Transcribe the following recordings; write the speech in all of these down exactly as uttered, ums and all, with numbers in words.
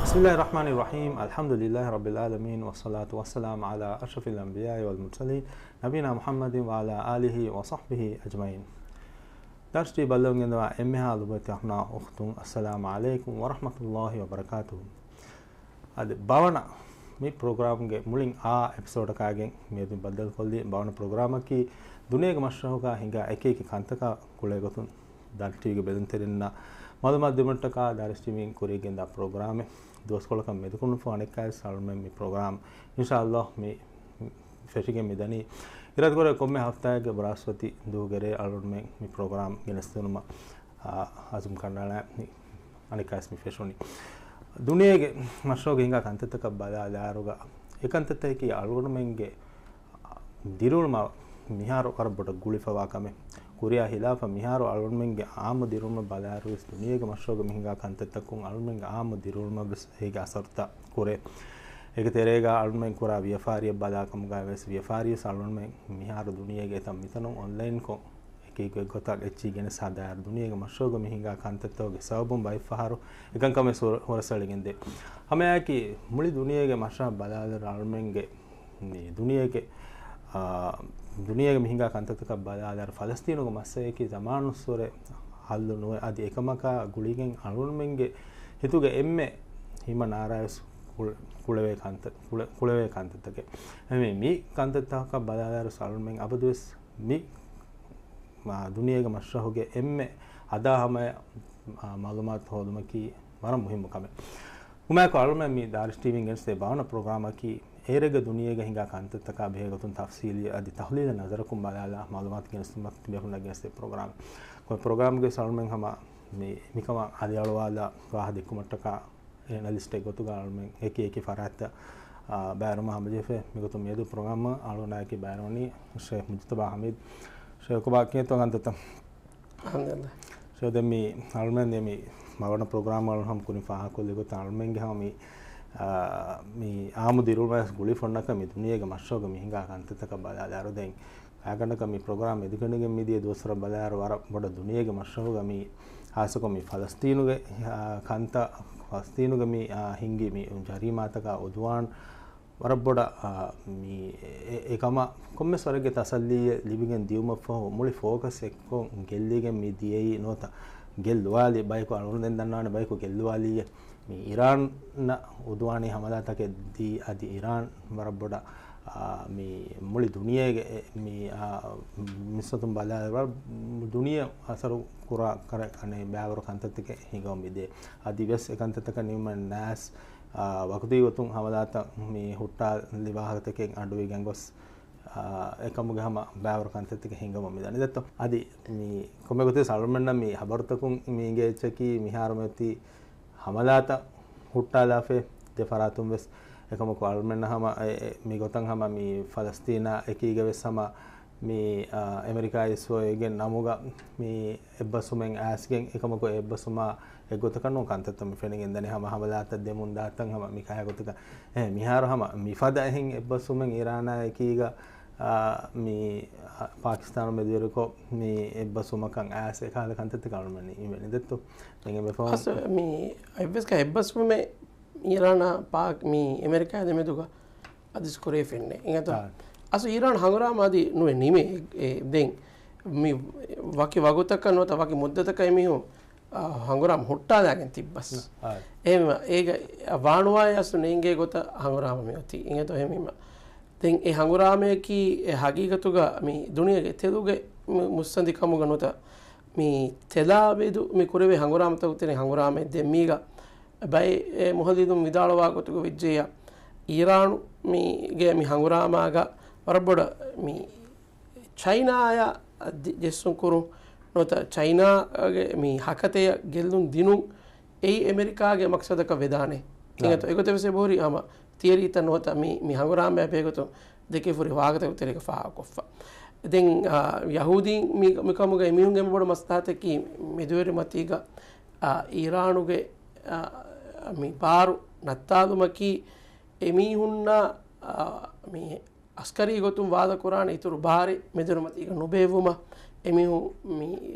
بسم الله الرحمن الرحيم. الحمد لله رب العالمين، والصلاة والسلام على أشرف الأنبياء والمرسلين، نبينا محمد وعلى آله وصحبه أجمعين. ދާރިސް ޓީވީ ބައްލަވަން ގެންދަވާ އެންމެހާ ލޮބުވެތި އަޚުންނާ އުޚްތުން، އައްސަލާމު ޢަލައިކުމް ވަރަޙްމަތުﷲި ވަބަރަކާތުހު. އަދި ބަވަނަ މި ޕްރޮގްރާމްގެ މުޅިން އާ އެޕިސޯޑަކާގެން މިއަދު ބައްދަލުކޮށްލީ. ބަވަނަ ޕްރޮގްރާމަކީ ދުނިޔޭގެ މަޝްރަހުގަ ހިނގާ އެކި އެކި ކަންތަކާ ގުޅޭގޮތުން ދާރިސް ޓީވީގެ ބެލުންތެރިންނަށް މަޢުލޫމާތު ދިނުމަށްޓަކާ ދާރިސް ޓީވީން ކުރިއަށްގެންދާ ޕްރޮގްރާމެއް. ދުވަސްކޮޅަކަށް މެދުކުންފު އަނެއްކާވެސް އަޅުމެން މި ޕްރޮގްރާމް އިންޝާﷲ މި ފެށިގެން މިދަނީ. އިރާދަކުރޭ ކޮންމެ ހަފްތާއެއްގެ ބުރާސްފަތި ދުވަހުގެ ރޭ އަޅުމެން މި ޕްރޮގްރާމް ގެނެސްދިނުމަށް، އާ، އަޒުމް ކަނޑައަޅާ މި އަނެއްކާވެސް މި ފެށުނީ. ދުނިޔޭގެ މަޝްރަހުގަ ހިނގާ ކަންތައްތަކަށް ބަލާލާއިރުގަ އެ ކަންތައްތަކަކީ އަޅުގަނޑުމެންގެ ދިރިއުޅުމަށް މިހާރު ވަރަށް ބޮޑަށް ގުޅިފަވާ ކަމެއް. ކުރިއާ ހިލާފަށް މިހާރު އަޅުގަނޑުމެންގެ އާއްމު ދިރިއުޅުމަށް ބަލާއިރުވެސް ދުނިޔޭގެ މަޝްރަހުގަ މި ހިނގާ ކަންތައްތަކުން އަޅުގަނޑުމެންގެ އާއްމު ދިރިއުޅުމަށްވެސް އޭގެ އަސަރުތައް ކުރޭ. އޭގެ ތެރޭގަ އަޅުގަނޑުމެން ކުރާ ވިޔަފާރިއަށް ބަލާ ކަމުގައިވެސް ވިޔަފާރިވެސް އަޅުގަނޑުމެން މިހާރު ދުނިޔޭގެ އެތައް މިތަނުން އޮންލައިންކޮށް އެކި ގޮތްގޮތަށް އެއްޗިހި ގެނެސް ހަދާއިރު ދުނިޔޭގެ މަޝްރަހުގަ މި ހިނގާ ކަންތައްތަކުގެ ސަބަބުން ބައެއްފަހަރު އެކަންކަމެއް ހުރަ-، ހުރަސްއެޅިގެންދޭ. ހަމައެއާއެކީ މުޅި ދުނިޔޭގެ މަޝްރަހަށް ބަލާލިއިރު އަޅުމެންގެ މި ދުނިޔޭގެ، އާ، ދުނިޔޭގެ މި ހިނގާ ކަންތައްތަކަށް ބަލާލާއިރު ފަލަސްތީނުގެ މައްސަލަޔަކީ ޒަމާނުއްސުރެ ހައްލު ނުވެ އަދި އެކަމަކާ ގުޅިގެން އަޅުމެންގެ ހިތުގެ އެންމެ ހިމަ ނާރާވެސް ކުޅެ-، ކުޅެވޭ ކަންތައް، ކުޅެ-، ކުޅެވޭ ކަންތައްތަކެއް. އެހެންވެ، މި ކަންތައްތަކަށް ބަލާލާއިރު އަޅުމެން އަބަދުވެސް މި މާ ދުނިޔޭގެ މަޝްރަހުގެ އެންމެ އަދާ ހަމަޔަށް، އާ، މަޢުލޫމާތު ހޯދުމަކީ ވަރަށް މުހިއްމު ކަމެއް. ހަމައެކު އަޅުމެން މި ދާރިސް ޓީވީން ގެނެސްދޭ ބަވަނަ ޕްރޮގްރާމަކީ އޭރެގެ ދުނިޔޭގަ ހިނގާ ކަންތައްތަކާ ބެހޭގޮތުން ތަފްސީލީ އަދި ތަޙްލީލެއް ނަޒަރަކުން ބަލާލާ މަޢުލޫމާތު ގެނެސްދިނުމަށް ތިބޭފުޅުންނަށް ގެނެސްދޭ ޕްރޮގްރާމެއް. ކޮންމެ ޕްރޮގްރާމެއްގަ އަޅުމެން ހަމަ މި، މިކަމަށް އަލިއަޅުވާލާ ވާހަކަ ދެއްކުމަށްޓަކާ އެނަލިސްޓެއް ގޮތުގަ އަޅުމެން އެކި އެކި ފަރާތްތައް، އާ، ބައިވެރިވުމަށް ހަމަޖެހިފަ. މިގޮތުން މިއަދު ޕްރޮގްރާމަށް އަޅުގަނޑާއެކީ ބައިވެރިވަނީ ޝޭޚް މުޖުތަބާ ޙަމީދު. ޝޭޚް ކޮބާ ކިހިނެއްތޯ ކަންތައްތައް؟ އަލްޙަމްދުލިއްލާހް. ޝޭޚް ދެން މި އަޅުމެން ދެން މި ބަވަނަ ޕްރޮގްރާމް އަޅުގަނޑު ހަމަ ކުރިން ފާހަގަކޮށްލި ގޮތަށް އަޅުމެންގެ ހަމަ މި، އާ، މި އާއްމު ދިރިއުޅުމަށް ގުޅި ފޮންނަކަށް މި ދުނިޔޭގެ މަޝްރަހުގަ މި ހިނގާ ކަންތައްތަކަށް ބަލާލާއިރު ދެން ގާތްގަނޑަކަށް މި ޕްރޮގްރާމް އެދިގެން މިދިޔަ ދުވަސްވަރަށް ބަލާއިރު ވަރަށް ބޮޑަށް ދުނިޔޭގެ މަޝްރަހުގަ މި ހާއްސަކޮށް މި ފަލަސްތީނުގެ، އާ، ކަންތައް، ފަލަސްތީނުގެ މި، އާ، ހިންގި މި ޖަރީމާތަކާ އުދުވާން ވަރަށް ބޮޑަށް، އާ، މި އެ-، އެ-، އެކަމަށް ކޮންމެސް ވަރެއްގެ ތަސައްލީއެއް ލިބިގެން ދިޔުމަށްފަހު މުޅި ފޯކަސް އެއްކޮށް ގެއްލިގެން މި ދިޔައީ ނުވަތަ ގެއްލުވާލި ބަޔަކު އަޅުގަނޑު ދެން ދަންނާނެ ބަޔަކު ގެއްލުވާލީއޭ. މި އީރާން އުދުވާނީ ހަމަލާތަކެއް ދީ އަދި އީރާން ވަރަށް ބޮޑަށް، އާ، މި މުޅި ދުނިޔޭގެ އެ-، މި، އާ، މިސްވަތުން ބަލާ ވަރަށް ދުނިޔެ އަސަރު ކުރާ ކަރެއް އަނެއް ބައިވަރު ކަންތައްތަކެއް ހިނގަމުން މިދޭ. އަދިވެސް އެ ކަންތައްތަކަށް ނިމުމެއް ނާސް، އާ، ވަގުތީ ގޮތުން ހަމަލާތައް މި ހުއްޓާލި ވާހަކަތަކެއް އަޑުއިވިގެން ގޮސް، އާ، އެކަމުގެ ހަމަ ބައިވަރު ކަންތައްތަކެއް ހިނގަމުން މިދަނީ ދެއްތޯ. އަދި މި ކޮންމެ ގޮތެއް އަޅުމެންނަށް މި ހަބަރުތަކުން މި އިނގޭ އެއްޗަކީ މިހާރު މިއޮތީ ހަމަލާތައް ހުއްޓާލާފައި ދެ ފަރާތުން ވެސް. އެކަމަކު އަޅުމެންނަށް ހަމަ އެ، އެ، މި ގޮތަށް ހަމަ މި ފަލަސްތީނާ އެކީގަ ވެސް ހަމަ މި، އާ، އެމެރިކާ އިސްވޮއިގެން ނަމުގަ މި އެއްބަސްވުމެއް އައިސްގެން އެކަމަކު އެ އެއްބަސްވުމާ އެއްގޮތަކަށް ނޫން ކަންތައްތައް މި ފެނިގެން ދަނީ. ހަމަ ހަމަލާތައް ދެމުން ދާތަން ހަމަ މި ކަހަލަ ގޮތަކަށް. އެ، މިހާރު ހަމަ މިފަދަ އެހެން އެއްބަސްވުމެއް އީރާނާ އެކީގަ، އާ، މި، އާ، ޕާކިސްތާނު މެދުވެރިކޮށް މި އެއްބަސްވުމަކަށް އައިސް އެކަހަލަ ކަންތައްތަކަށް އަޅުމެން އިވެނި ދެއްތޯ. ދެން އެ މި އަސް މި އެއްވެސް ކަ އެއްބަސްވުމެއް އީރާނާ ޕާކް މި އެމެރިކާ ދެމެދުގަ އަދިސް ކުރޭ ފެންނެ. އިނގޭތޯ؟ އާ. އަސް އީރާން ހަނގުރާމަ އަދި ނުވެ ނިމޭ. އެ، ދެން މި ވަކި ވަގުތަކަށް ނުވަތަ ވަކި މުއްދަތަކަށް އެމީހުން، އާ، ހަނގުރާމަ ހުއްޓާލާގެން ތިއްބަސް. އާ. އެހެންވީމަ އޭގަ ވާނުވާއެއް އަސް ނޭނގޭ ގޮތަށް ހަނގުރާމަ މި އޮތީ. އިނގޭތޯ؟ އެހެންވީމަ ދެން އެ ހަނގުރާމަޔަކީ އެ ހަގީގަތުގަ މި ދުނިޔޭގެ ތެލުގެ މު-، މުއްސަނދިކަމުގަ ނުވަތަ މި ތެލާ މެދު މި ކުރެވޭ ހަނގުރާމަތަކުގެ ތެރެއިން ހަނގުރާމައެއް. ދެން މީގަ ބައެއް އެ މުހައްލިލުން ވިދާޅުވާ ގޮތުގަ ވެއްޖެއްޔާ، އީރާނު މީގެ މި ހަނގުރާމާގަ ވަރަށް ބޮޑަށް މި ޗައިނާއާ ދި-، ޖެއްސުން ކުރުން ނުވަތަ ޗައިނާގެ މި ހަކަތަޔަށް ގެއްލުން ދިނުން އެއީ އެމެރިކާގެ މަޤްޞަދަކަށް ވެދާނެ. އާ. އިނގޭތޯ؟ އެގޮތަށް ވެސް އެބަހުރި ހަމަ ތިއަރީތައް ނުވަތަ މި، މި ހަނގުރާމައާ ބެހޭގޮތުން ދެކެފުރި ވާހަކަތަކުގެ ތެރޭގަ ފާހަގަކޮށްފަ. ދެން، އާ، ޔަހޫދީން މި، މިކަމުގައި މީހުންގެ އެންމެ ބޮޑު މަސްލަހަތަކީ މެދުވެރި މަތީގަ، އާ، އީރާނުގެ، އާ، މި ބާރު ނައްތާލުމަކީ އެމީހުންނަށް، އާ، މި އަސްކަރީ ގޮތުން ވާދަކުރާނެ އިތުރު ބާރެއް މެދުވެރި މަތީގަ ނުބޭއްވުމަށް އެމީހުން މި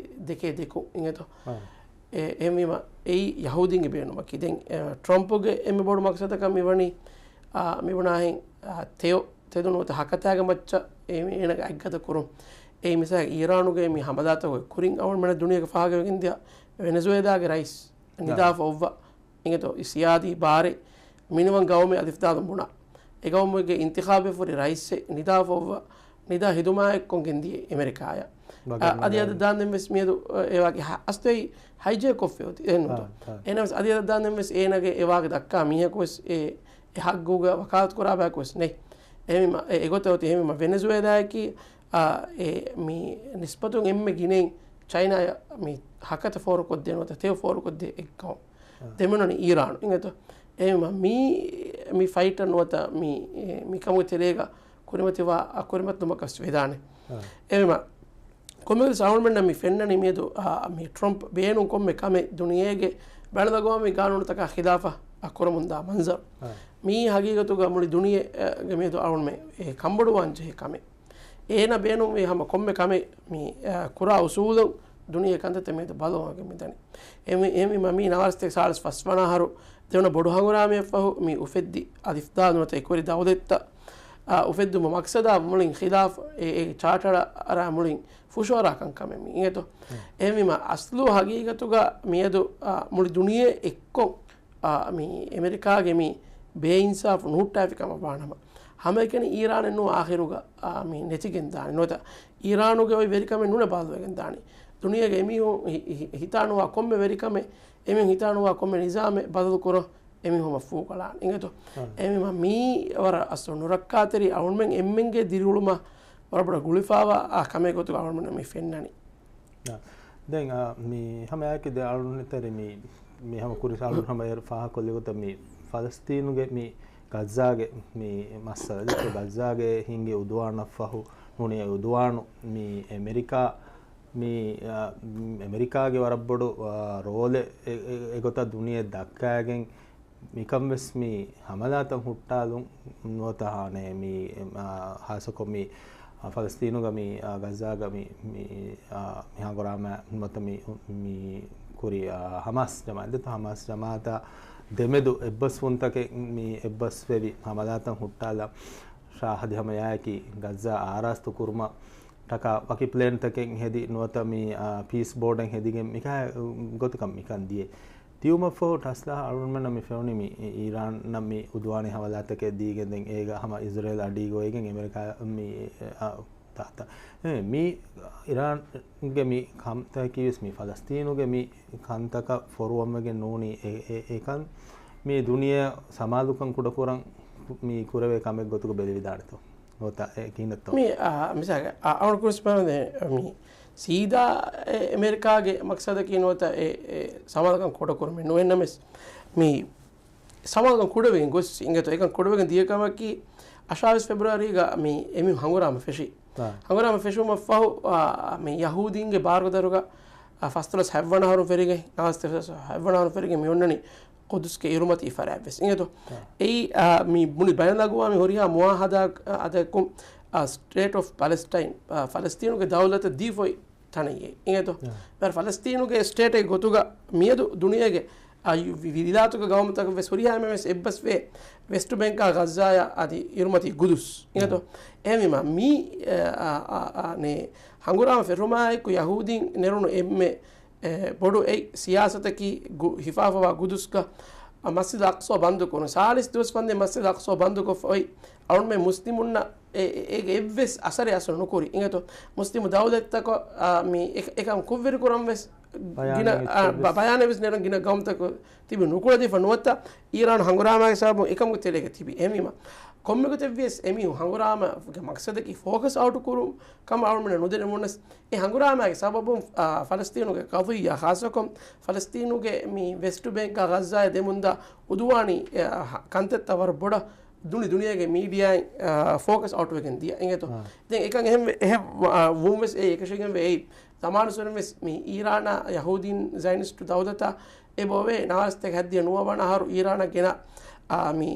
ދެކޭ ދެކުން އިނގޭތޯ. އާ. އެ، އެހެންވީމަ އެއީ ޔަހޫދީންގެ ބޭނުމަކީ. ދެން، އެ، ޓްރަމްޕުގެ އެންމެ ބޮޑު މަޤްޞަދަކަށް މިވަނީ، އާ، މިބުނާހެން، އާ، ތެޔޮ، ތެދު ނުވަތަ ހަކަތާގެ މައްޗަށް އެ، އޭނަގެ އަތްގަދަ ކުރުން. އެއީ މިސާލަކަށް އީރާނުގެ މި ހަމަލާތަކުގެ ކުރިން އަޅުގަނޑުމެން ދުނިޔޭގެ ފާހަގަވެގެން ދިޔަ ވެނެޒުއޭލާގެ ރައީސް ނިދާފަ އޮއްވަ އިނގޭތޯ، އި ސިޔާދީ ބާރެއް މިނިވަން ގައުމެއް އަލިފްދާލުން ބުނާ. އެ ގައުމުގެ އިންތިޚާބެއް ފުރި ރައީސެއް ނިދާފަ އޮއްވަ، ނިދާ ހިދުމާތްކޮށްގެން ދިޔަ އެމެރިކާއަށް. އަ، އަދި އަދި ދާންދެން ވެސް މިއަދު، އަ، އެވާގެ ހަ-، އަސްލު އެއީ ހައިޖޭކް ކޮށްފަ އޮތީ އެހެންނުތޯ. އާ، އާ. އެހެނަސް އަދި އަދި ދާންދެން ވެސް އޭނަގެ އެވާގެ ދައްކާ މީހަކު ވެސް އެ، އެ ހައްގުގަ ވަކާލަތު ކުރާ ބަޔަކު ވެސް ނެތް. އެހެންވީމަ، އެ، އެގޮތަށް އޮތީ. އެހެންވީމަ ވެނެޒުއޭލާއަކީ، އާ، އެ، މި ނިސްބަތުން އެންމެ ގިނައިން ޗައިނާއަށް މި ހަކަތަ ފޯރުކޮށްދޭ ނުވަތަ ތެޔޮ ފޯރުކޮށްދޭ އެއް ގައުމު. އާ. ދެން މިއޮންނަނީ އީރާނު. އިނގޭތޯ؟ އެހެންވީމަ މީ، މި ފައިޓަށް ނުވަތަ މި، އެ، މިކަމުގެ ތެރޭގަ ކުރިމަތިވާ، އަ، ކުރިމަތިލުމަކަށް ވެދާނެ. އާ. އެހެންވީމަ ކޮންމެވެސް އަޅުގަނޑުމެންނަށް މި ފެންނަނީ މިއަދު، އާ، މި ޓްރަމްޕް ބޭނުން ކޮންމެ ކަމެއް ދުނިޔޭގެ ބައިނަލްއަގުވާމީ ގާނޫނުތަކާ ޚިލާފަށް، އާ، ކުރަމުންދާ މަންޒަރު. އާ. މީ ހަގީގަތުގަ މުޅި ދުނިޔެ، އެ، ގެ މިއަދު އަޅުގަނޑުމެން އެ ކަންބޮޑުވާން ޖެހޭ ކަމެއް. އޭނަ ބޭނުންވި ހަމަ ކޮންމެ ކަމެއް މި، އާ، ކުރާ އުސޫލުން ދުނިޔޭ ކަންތައްތައް މިއަދު ބަދަލުވާގެން މިދަނީ. އެހެންވީ، އެހެންވީމަ މީ ނަވާރަސަތޭކަ ސާޅީސް ފަސްވަނަ އަހަރު ދެވަނަ ބޮޑު ހަނގުރާމައަށްފަހު މި އުފެއްދި އަލިފްދާލު ނުވަތަ އެކުވެރި ދައުލަތްތައް، އާ، އުފެއްދުމުގެ މަޤްޞަދާ މުޅިން ޚިލާފް އެ، އެ ޗާޓަރ އަރާ މުޅިން ފުށުއަރާ ކަންކަމެއް މި އިނގޭތޯ. އެހެންވީމަ އަސްލު ހަގީގަތުގަ މިއަދު، އާ، މުޅި ދުނިޔެ އެއްކޮށް، އާ، މި އެމެރިކާގެ މި ބޭއިންސާފު ނުހުއްޓާފި ކަމަށް ވާނަމަ، ހަމައެކަނި އީރާނެއް ނޫން އާޚިރުގަ، އާ، މި ނެތިގެން ދާނެ ނުވަތަ އީރާނުގެ އޮތް ވެރިކަމެއް ނޫނޭ ބަދަލުވެގެން ދާނީ. ދުނިޔޭގެ އެމީހުން ހި-، ހި-، ހިތާ ނުވާ ކޮންމެ ވެރިކަމެއް، އެމީހުން ހިތާ ނުވާ ކޮންމެ ނިޒާމެއް ބަދަލު ކުރަން އެމީހުން ފޫކަޅާނެ. އިނގޭތޯ؟ އާ. އެހެންވީމަ މީ ވަރަށް އަސްލު ނުރައްކާތެރި އަޅުގަނޑުމެން އެންމެންގެ ދިރިއުޅުމަށް ވަރަށް ބޮޑަށް ގުޅިފައިވާ އާ ކަމެއް ގޮތުގަ އަޅުގަނޑުމެންނަށް މި ފެންނަނީ. އާ. ދެން، އާ، މި ހަމައެކަނި ދެ އަޅުންތެރި މި، މި ހަމަ ކުރި ސާޅުން ހަމަ އޭރު ފާހަގަކޮށްލި ގޮތަށް މި ފަލަސްތީނުގެ މި ޣައްޒާގެ މި މައްސަލަ ދެކެ ޣައްޒާގެ ހިނގި އުދުވާނަށްފަހު ނޫނީ އުދުވާނު މި އެމެރިކާ މި، އާ، އެމެރިކާގެ ވަރަށް ބޮޑު، އާ، ރޯލެއް އެ، އެ، އެގޮތަށް ދުނިޔެ ދައްކައިގެން މިކަން ވެސް މި ހަމަލާތައް ހުއްޓާލުން ނުވަތަ ހާނެ މި، އާ، ހާއްސަކޮށް މި، އާ، ފަލަސްތީނުގަ މި، އާ، ޣައްޒާގަ މި، މި، އާ، މި ހަނގުރާމަ ނުވަތަ މި، މި ކުރި، އާ، ހަމާސް ޖަމާ-، ދެތަ ހަމާސް ޖަމާއަތާ ދެމެދު އެއްބަސްވުންތަކެއް މި އެއްބަސްވެވި ހަމަލާތައް ހުއްޓާލާ ޝާހަދި ހަމަޔާއަކީ ޣައްޒާ އާރާސްތު ކުރުމަށް ޓަކާ ވަކި ޕްލޭންތަކެއް ހެދި ނުވަތަ މި، އާ، ޕީސް ބޯޑެއް ހެދިގެން މިކާ ގޮތަކަށް މިކަން ދިޔަ. ދިޔުމަށްފަހު ޓަސްލާ އަޅުގަނޑުމެންނަށް މި ފެނުނީ މި އީރާން މި އުދުވާނީ ހަވާލާތަކެއް ދީގެން ދެން އޭގަ ހަމަ އިޒްރޭލް އަޑީގަ އޮތްގެން އެމެރިކާ މި، އާ، ތާތަ. އެ، މި އީރާންގެ މި ކަންތަކީ ވެސް މި ފަލަސްތީނުގެ މި ކަންތަކަށް ފޮރުވަންވެގެން ނޫނީ އެ، އެ، އެކަން މި ދުނިޔެ ސަމާލުކަން ކުޑަކުރަން މި ކުރެވޭ ކަމެއް ގޮތުގަ ބެލެވިދާނެތޯ؟ ނުވަތަ އެ ކިހިނެއްތޯ؟ މި، އާ، މިސާލަކަށް، އާ، އަޅުގަނޑު ކުރިސް ބަލަން ދެ، މި ސީދާ އެ އެމެރިކާގެ މަޤްޞަދަކީ ނުވަތަ އެ، އެ ސަމާލުކަން ކުޑަކުރުމެއް ނުވެންނަމެސް، މި ސަމާލުކަން ކުޑަވެގެން ގޮސް އިނގޭތޯ، އެކަން ކުޑަވެގެން ދިޔަ ކަމަކީ، އަށާވީސް ފެބްރުއަރީގަ މި އެމީހުން ހަނގުރާމަ ފެށީ. އާ. ހަނގުރާމަ ފެށުމަށްފަހު، އާ، މި ޔަހޫދީންގެ ބާރުގަދަރުގަ، އާ، ފަސްދޮޅަސް ހަތްވަނަ އަހަރުން ފެށިގެން، ނަވާސް ހަތްވަނަ އަހަރުން ފެށިގެން މި އޮންނަނީ ޤުދުސްގެ އިރުމަތީ ފަރާތްވެސް. އިނގޭތޯ؟ އާ. އެއީ، އާ، މި ބުނި ބައިނަލްއަގުވާމީ ހުރިހާ މުއާހަދާ، އާ، އަދަކުން، އާ، ސްޓޭޓް އޮފް ޕަލެސްޓައިން، އާ، ފަލަސްތީނުގެ ދައުލަތަށް ދީފައި ތަނެއް. އިނގޭތޯ؟ އާ. ވަރަށް ފަލަސްތީނުގެ ސްޓޭޓެއް ގޮތުގަ މިއަދު ދުނިޔޭގެ، އާ، ވި-، ވި-، ވިލާތުގެ ގައުމުތަކަށް ވެސް ހުރިހާ އެންމެ ވެސް އެއްބަސްވޭ ވެސްޓް ބޭންކާ ޣައްޒާޔާ އަދި އިރުމަތީ ގުދުސް. އިނގޭތޯ؟ އާ. އެހެންވީމަ މީ، އާ، އާ، އާ، އާ، ނޭ، ހަނގުރާމަ ފެށުމާއެކު ޔަހޫދީން ނެރުނު އެންމެ އެ، ބޮޑު އެއް ސިޔާސަތަކީ ގު-، ހިފާފަވާ ގުދުސްގަ، އަ، މަސްޖިދު އަޤްޞާ ބަންދުކުރުން. ސާޅީސް ދުވަސް ވަންދެން މަސްޖިދު އަޤްޞާ ބަންދުކޮށްފަ އޮތް އަޅުންމެ މުސްލިމުންނަށް އެ، އެ، އޭގެ އެއްވެސް އަސަރެއް އަސަރު ނުކުރި. އިނގޭތޯ؟ މުސްލިމު ދައުލަތްތަކަށް، އާ، މި އެ-، އެކަން ކުށްވެރިކުރަން ވެސް ގިނަ، އާ، ބަ-، ބަޔާނެއް ވެސް ނެރަން ގިނަ ގައުމުތަކު ތިބި ނުކުޅެދީފަ ނުވަތަ އީރާން ހަނގުރާމާގެ ސަބަބުން އެކަމުގެ ތެރޭގަ ތިބި. އެހެންވީމަ، ކޮންމެ ގޮތެއްވިޔަސް އެމީހުން ހަނގުރާމަގެ މަޤްޞަދަކީ ފޯކަސް އައުޓު ކުރުން ކަމަށް އަޅުމެންނަށް ނުދެނެމުނަސް، އެ ހަނގުރާމާގެ ސަބަބުން، އާ، ފަލަސްތީނުގެ ޤަޟިއްޔާ ޚާއްޞަކޮށް ފަލަސްތީނުގެ މި ވެސްޓް ބޭންކާ ޣައްޒާއަށް ދެމުންދާ އުދުވާނީ، އެ، ކަންތައްތައް ވަރަށް ބޮޑަށް ދުނި ދުނިޔޭގެ މީޑިއާއިން، އާ، ފޯކަސް އައުޓް ވެގެން ދިޔަ. އިނގޭތޯ؟ އާ. ދެން އެކަން އެހެން، އެހެން، އާ، ވުން ވެސް އެ އެކަށީގެން ވެ އެއީ. ޒަމާނުއްސުރެން ވެސް މި އީރާނާ ޔަހޫދީން ޒަޔަނިސްޓު ދައުލަތާ އެބަ އޮވޭ ނަވާރަސަތޭކަ ހައްދިހަ ނުވަ ވަނަ އަހަރު އީރާނަށް ގެނަ، އާ، މި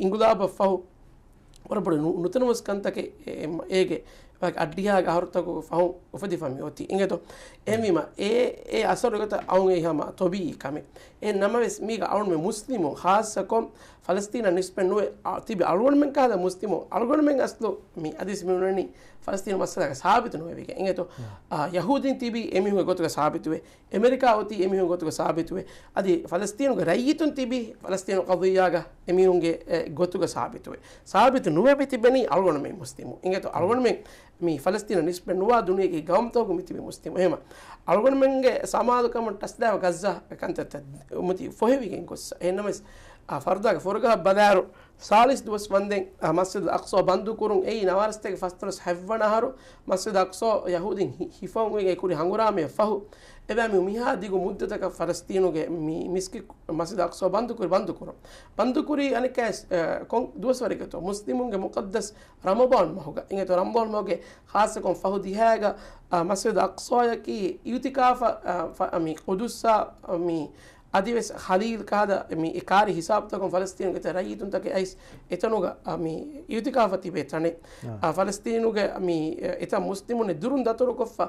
އިންގުލާބަށް ފަހު ވަރަށް ބޮޑު ނު-، ނުތަނަވަސް ކަންތަކެއް އެ-، އެ-، އޭގެ އަށްޑިހަ އަހަރުތަކުގެ ފަހުން އުފެދިފަ މި އޮތީ. އިނގޭތޯ؟ އެހެންވީމަ އެ، އެ އަސަރު ގޮތަށް އައުން އެއީ ހަމަ ޠަބީޢީ ކަމެއް. އެހެން ނަމަވެސް މީގަ އަޅުގަނޑުމެން މުސްލިމުން ޚާއްޞަކޮށް ފަލަސްޠީނަށް ނިސްބަތް ނުވެ، އާ، ތިބި އަޅުގަނޑުމެން ކަހަލަ މުސްލިމުން، އަޅުގަނޑުމެން އަސްލު މި އަދިވެސް މި އުޅެނީ ފަލަސްޠީނު މައްސަލާގަ ސާބިތު ނުވެވިގެން. އިނގޭތޯ؟ އާ، ޔަހޫދީން ތިބީ އެމީހުންގެ ގޮތުގަ ސާބިތުވެ، އެމެރިކާ އޮތީ އެމީހުން ގޮތުގަ ސާބިތުވެ، އަދި ފަލަސްޠީނުގެ ރައްޔިތުން ތިބީ ފަލަސްޠީނު ޤަޟިއްޔާގަ އެމީހުންގެ، އެ، ގޮތުގަ ސާބިތުވެ. ސާބިތު ނުވެ މި ތިބެނީ އަޅުގަނޑުމެން މުސްލިމުން. އިނގޭތޯ؟ އަޅުގަނޑުމެން މި ފަލަސްޠީނަށް ނިސްބަތް ނުވާ ދުނިޔޭގެ ޤައުމުތަކުގަ މި ތިބި މުސްލިމުން. އެހެންވީމަ އަޅުގަނޑުމެންގެ ސަމާލުކަމަށް ޓަސްލާފަ ޣައްޒާ ކަންތައްތައް މުތި ފޮހެވިގެން ގޮއްސަ. އެހެންނަމަވެސް، އާ، ފަރުދާގެ ފުރަގަހަށް ބަލާއިރު، ސާޅީސް ދުވަސް ވަންދެން، އާ، މަސްޖިދުލް އަޤްޞާ ބަންދު ކުރުން އެއީ ނަވާރަސަތޭކަ ފަސްދޮޅަސް ހަތްވަނަ އަހަރު މަސްޖިދުލް އަޤްޞާ ޔަހޫދީން ހި-، ހިފައިގެން އެ ކުރި ހަނގުރާމަޔަށް ފަހު، އެބައިމީހުން މިހާ ދިގު މުއްދަތަކަށް ފަލަސްޠީނުގެ މި މިސްކިތް މަސްޖިދުލް އަޤްޞާ ބަންދު ކުރި، ބަންދު ކުރުން. ބަންދު ކުރީ އަނެއްކާވެސް، އާ، ކޮން ދުވަސްވަރެއްގަތޯ؟ މުސްލިމުންގެ މުޤައްދަސް ރަމަޟާން މަހުގަ. އިނގޭތޯ؟ ރަމަޟާން މަހުގެ ޚާއްޞަކޮށް ފަހު ދިހައިގަ، އާ، މަސްޖިދުލް އަޤްޞާޔަކީ އިޢުތިކާފަށް، އާ، ފަ-، މި ޤުދުސްއާ، މި އަދިވެސް ޚަލީލް ކަހަލަ މި އެ ކާރި ހިސާބުތަކުން ފަލަސްޠީނުގެ ތެ ރައްޔިތުންތަކެއް އައިސް އެތަނުގަ، އާ، މި އިޢުތިކާފަށް ތިބޭ ތަނެއް. އާ. އާ، ފަލަސްޠީނުގެ މި އެތައް މުސްލިމުން ދުރުން ދަތުރުކޮށްފަ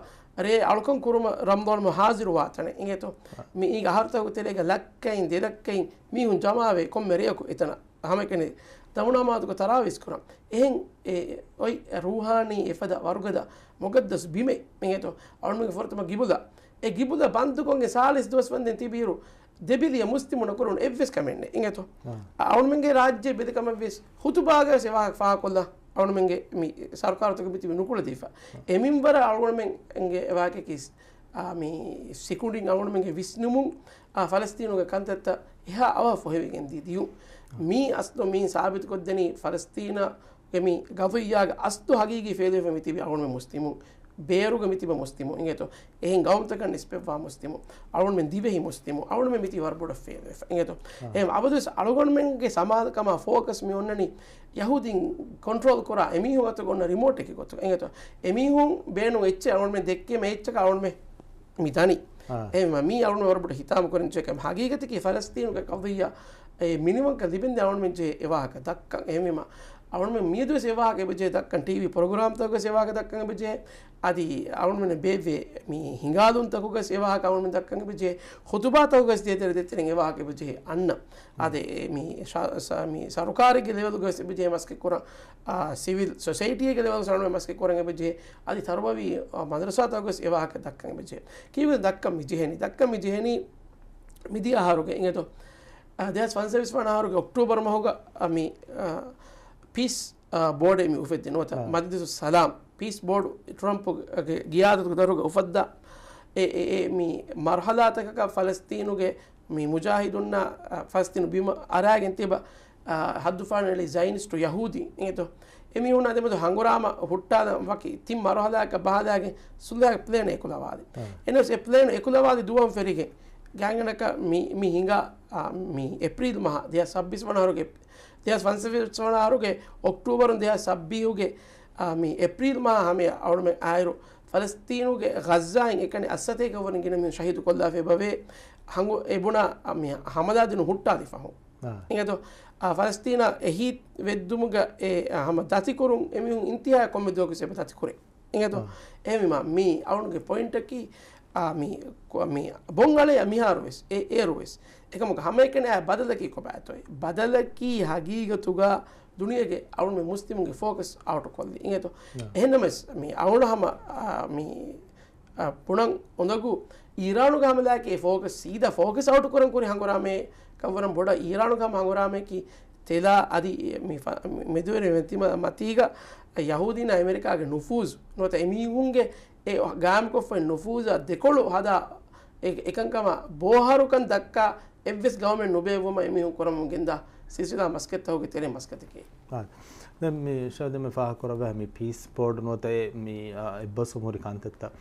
ރޭ އަޅުކަން ކުރުމަށް ރަމަޟާން މަހު ހާޒިރުވާ ތަނެއް. އިނގޭތޯ؟ އާ. މި އީގެ އަހަރުތަކުގެ ތެރޭގަ ލައްކައިން ދެލައްކައިން މީހުން ޖަމާވެ ކޮންމެ ރެޔަކު އެތަނަށް ހަމައެކަނި ދަމުނަމާދުގަ ތަރާވީސް ކުރަން. އެހެން އެ އޮތް ރޫޙާނީ އެފަދަ ވަރުގަދަ މުޤައްދަސް ބިމެއް. އިނގޭތޯ؟ އަޅުމެންގެ ފުރަތަމަ ޤިބުލާ. އެ ޤިބުލާ ބަންދުކޮށްގެން ސާޅީސް ދުވަސް ވަންދެން ތިބިއިރު، ދެބިލިޔަ މުސްލިމުންނަށް ކުރެވުނު އެއްވެސް ކަމެއް ނެތް. އިނގޭތޯ؟ އާ. އަޅުމެންގެ ރާއްޖެ ބެލި ކަމަށްވިޔަސް ޚުތުބާގަވެސް އެ ވާހަކަ ފާހަގަކޮށްލާ، އަޅުމެންގެ މި ސަރުކާރުތަކު މިތިބި ނުކުޅެދީފަ. އެ މިންވަރަށް އަޅުގަނޑުމެންގެ ވާހަކައަކީ، އާ، މި ސިކުނޑިން އަޅުގަނޑުމެންގެ ވިސްނުމުން، އާ، ފަލަސްޠީނުގެ ކަންތައްތައް އެހާ އަވަހަށް ފޮހެވިގެން ދި-، ދިޔުން. މީ އަސްލު މީ ސާބިތުކޮށްދެނީ ފަލަސްޠީނަށް ގެ މި ގަޟިއްޔާގެ އަސްލު ހަގީގީ ފޭލުވެފަ މިތިބީ އަޅުގަނޑުމެން މުސްލިމުން، ބޭރުގަ މިތިބަ މުސްލިމުން، އިނގޭތޯ؟ އެހެން ގައުމުތަކަށް ނިސްބަތްވާ މުސްލިމުން، އަޅުގަނޑުމެން ދިވެހި މުސްލިމުން، އަޅުގަނޑުމެން މިތިބީ ވަރަށް ބޮޑަށް ފޭލުވެފަ، އިނގޭތޯ؟ އާ. އެހެން އަބަދުވެސް އަޅުގަނޑުމެންގެ ސަމާލުކަމާ ފޯކަސް މި އޮންނަނީ ޔަހޫދީން ކޮންޓްރޯލް ކުރާ އެމީހުން އަތުގަ އޮންނަ ރިމޯޓެއްގެ ގޮތުގަ، އިނގޭތޯ؟ އެމީހުން ބޭނުން އެއްޗެއް އަޅުގަނޑުމެން ދެއްކޭ މެ އެއްޗަކަށް އަޅުގަނޑުމެން މި ދަނީ. އާ. އެހެންވީމަ މީ އަޅުގަނޑު ވަރަށް ބޮޑު ހިތާމަ ކުރަން ޖެހޭ ކަމެއް. ހަގީގަތަކީ ފަލަސްޠީނުގެ ޤަޟިއްޔާ އެ މިނިވަންކަން ލިބެންދެން އަޅުގަނޑުމެން ޖެހޭ އެ ވާހަކަ ދައްކަން. އެހެންވީމަ އަޅުގަނޑުމެން މިއަދުވެސް އެ ވާހަކަ އެބަޖެހޭ ދައްކަން، ޓީވީ ޕްރޮގްރާމްތަކުގަސް އެ ވާހަކަ ދައްކަން އެބަޖެހޭ. އަދި އަޅުގަނޑުމެން ބޭއްވޭ މި ހިނގާލުންތަކުގަސް އެ ވާހަކަ އަޅުގަނޑުމެން ދައްކަން އެބަޖެހޭ. ޚުތުބާތަކުގަސް ދޭތެރެ ދޭތެރެން އެ ވާހަކަ އެބަޖެހޭ އަންނަ. އާދެ، މި ޝަ-، ސަ-، މި ސަރުކާރެއްގެ ލެވެލްގަސް އެބަޖެހޭ މަސައްކަތް ކުރަން، އާ، ސިވިލް ސޮސައިޓީގެ ލެވެލްގަސް އަޅުގަނޑުމެން މަސައްކަތް ކުރަން އެބަޖެހޭ. އަދި ތަރުބަވީ، އާ، މަދްރަސާތަކުގަސް އެ ވާހަކަ ދައްކަން އެބަޖެހޭ. ކީއްވެ ދައްކަން މި ޖެހެނީ؟ ދައްކަން މި ޖެހެނީ މިދިޔަ އަހަރުގެ، އިނގޭތޯ؟ އާ، ދެހާސް ފަންސަވީސް ވަނަ އަހަރުގެ އޮކްޓޫބަރު މަހުގަ، އާ، މި، އާ، ޕީސް، އާ، ބޯޑެއް މި އުފެއްދި ނުވަތަ އާ. މަޖިލިސު ސަލާމް ޕީސް ބޯޑު ޓްރަމްޕުގެ ގިޔާދަތުގެ ދަށުގަ އުފައްދާ އެ، އެ، އެ، މި މަރުހަލާތަކަކަށް ފަލަސްޠީނުގެ މި މުޖާހިދުންނާ، އަ، ފަލަސްޠީނު ބިމަށް އަރާގެން ތިބަ، އަ، ހައްދުފަހަނަ ނެޅި ޒައިނިސްޓު ޔަހޫދީން އިނގޭތޯ؟ އެމީހުންނާ ދެމެދު ހަނގުރާމަ ހުއްޓާލަން ވަކި ތިން މަރުހަލާއަކަށް ބަހަލާގެން ސުލްހައިގެ ޕްލޭނެއް އެކުލަވާލި. އަ. އެނަސް އެ ޕްލޭނު އެކުލަވާލި ދުވަހުން ފެށިގެން ގާތްގަނޑަކަށް މި، މި ހިނގާ، އަ، މި އޭޕްރީލް މަހާ ދެހާސް ސައްބީސް ވަނަ އަހަރުގެ، ދެހާސް ފަންސަވީސް ވަނަ އަހަރުގެ އޮކްޓޫބަރުން ދެހާސް ސައްބީސްގެ، އަ، މި އޭޕްރީލް މަހާ ހަމަޔަށް އަޅުމެން އާއިރު ފަލަސްޠީނުގެ ޣައްޒާއިން އެކަނި އަށްސަތޭކަ ވަރަށް ގިނަ މީހުން ޝަހީދު ކޮށްލާފަ އެބަވޭ. ހަނގު އެ ބުނާ، އަ، މި ހަމަލާ ދިނުން ހުއްޓާލި ފަހުން. އާ. އިނގޭތޯ؟ އާ، ފަލަސްޠީނަށް އެހީ ވެއްދުމުގަ އެ، އާ، ހަމަ ދަތިކުރުން އެމީހުން އިންތިހާ ކޮންމެ ދުވަހަކުވެސް އެބަ ދަތިކުރޭ. އިނގޭތޯ؟ އާ. އެހެންވީމާ، މި އަޅުގަނޑުގެ ޕޮއިންޓަކީ، އާ، މި، ކު-، މި ބޮން އަޅައި މިހާރުވެސް، އެ، އޭރުވެސް. އެކަމަކު ހަމައެކަނި އާ ބަދަލަކީ ކޮބާތޯ؟ ބަދަލަކީ ހަގީގަތުގަ ދުނިޔޭގެ އަޅުމެން މުސްލިމުންގެ ފޯކަސް އައުޓު ކޮށްލި. އިނގޭތޯ؟ އާ. އެހެންނަމަވެސް، މި އަޅުން ހަމަ، އާ، މި، އާ، ބުނަން އުނދަގޫ އީރާނުގެ ހަމަލާއެކޭ ފޯކަސް ސީދާ ފޯކަސް އައުޓު ކުރަން ކުރި ހަނގުރާމައެއް ކަން ވަރަށް ބޮޑަށް އީރާނުގެ ހަމަ ހަނގުރާމައަކީ ތެލާ އަދި މި ފަ-، މެދުވެރި މަތި-، މަތީގަ ޔަހޫދީންނާ އެމެރިކާގެ ނުފޫޒު ނުވަތަ އެމީހުންގެ އެ ގާއިމްކޮށްފައި ނުފޫޒާ ދެކޮޅު ހަދާ އެ، އެކަންކަމަށް ބޯހަރުކަން ދައްކާ އެއްވެސް ގައުމެއް ނުބޭއްވުމަށް އެމީހުން ކުރަމުން ގެންދާ ސިލްސިލާ މަސައްކަތްތަކުގެ ތެރޭ މަސައްކަތަކީ. އާ، ދެން މި ޝާދެ މި ފާހަގަކުރައްވާ މި ޕީސް ބޯޑް ނުވަތަ އެ މި، އާ، އެއްބަސްވުމުގެ ކަންތައްތައް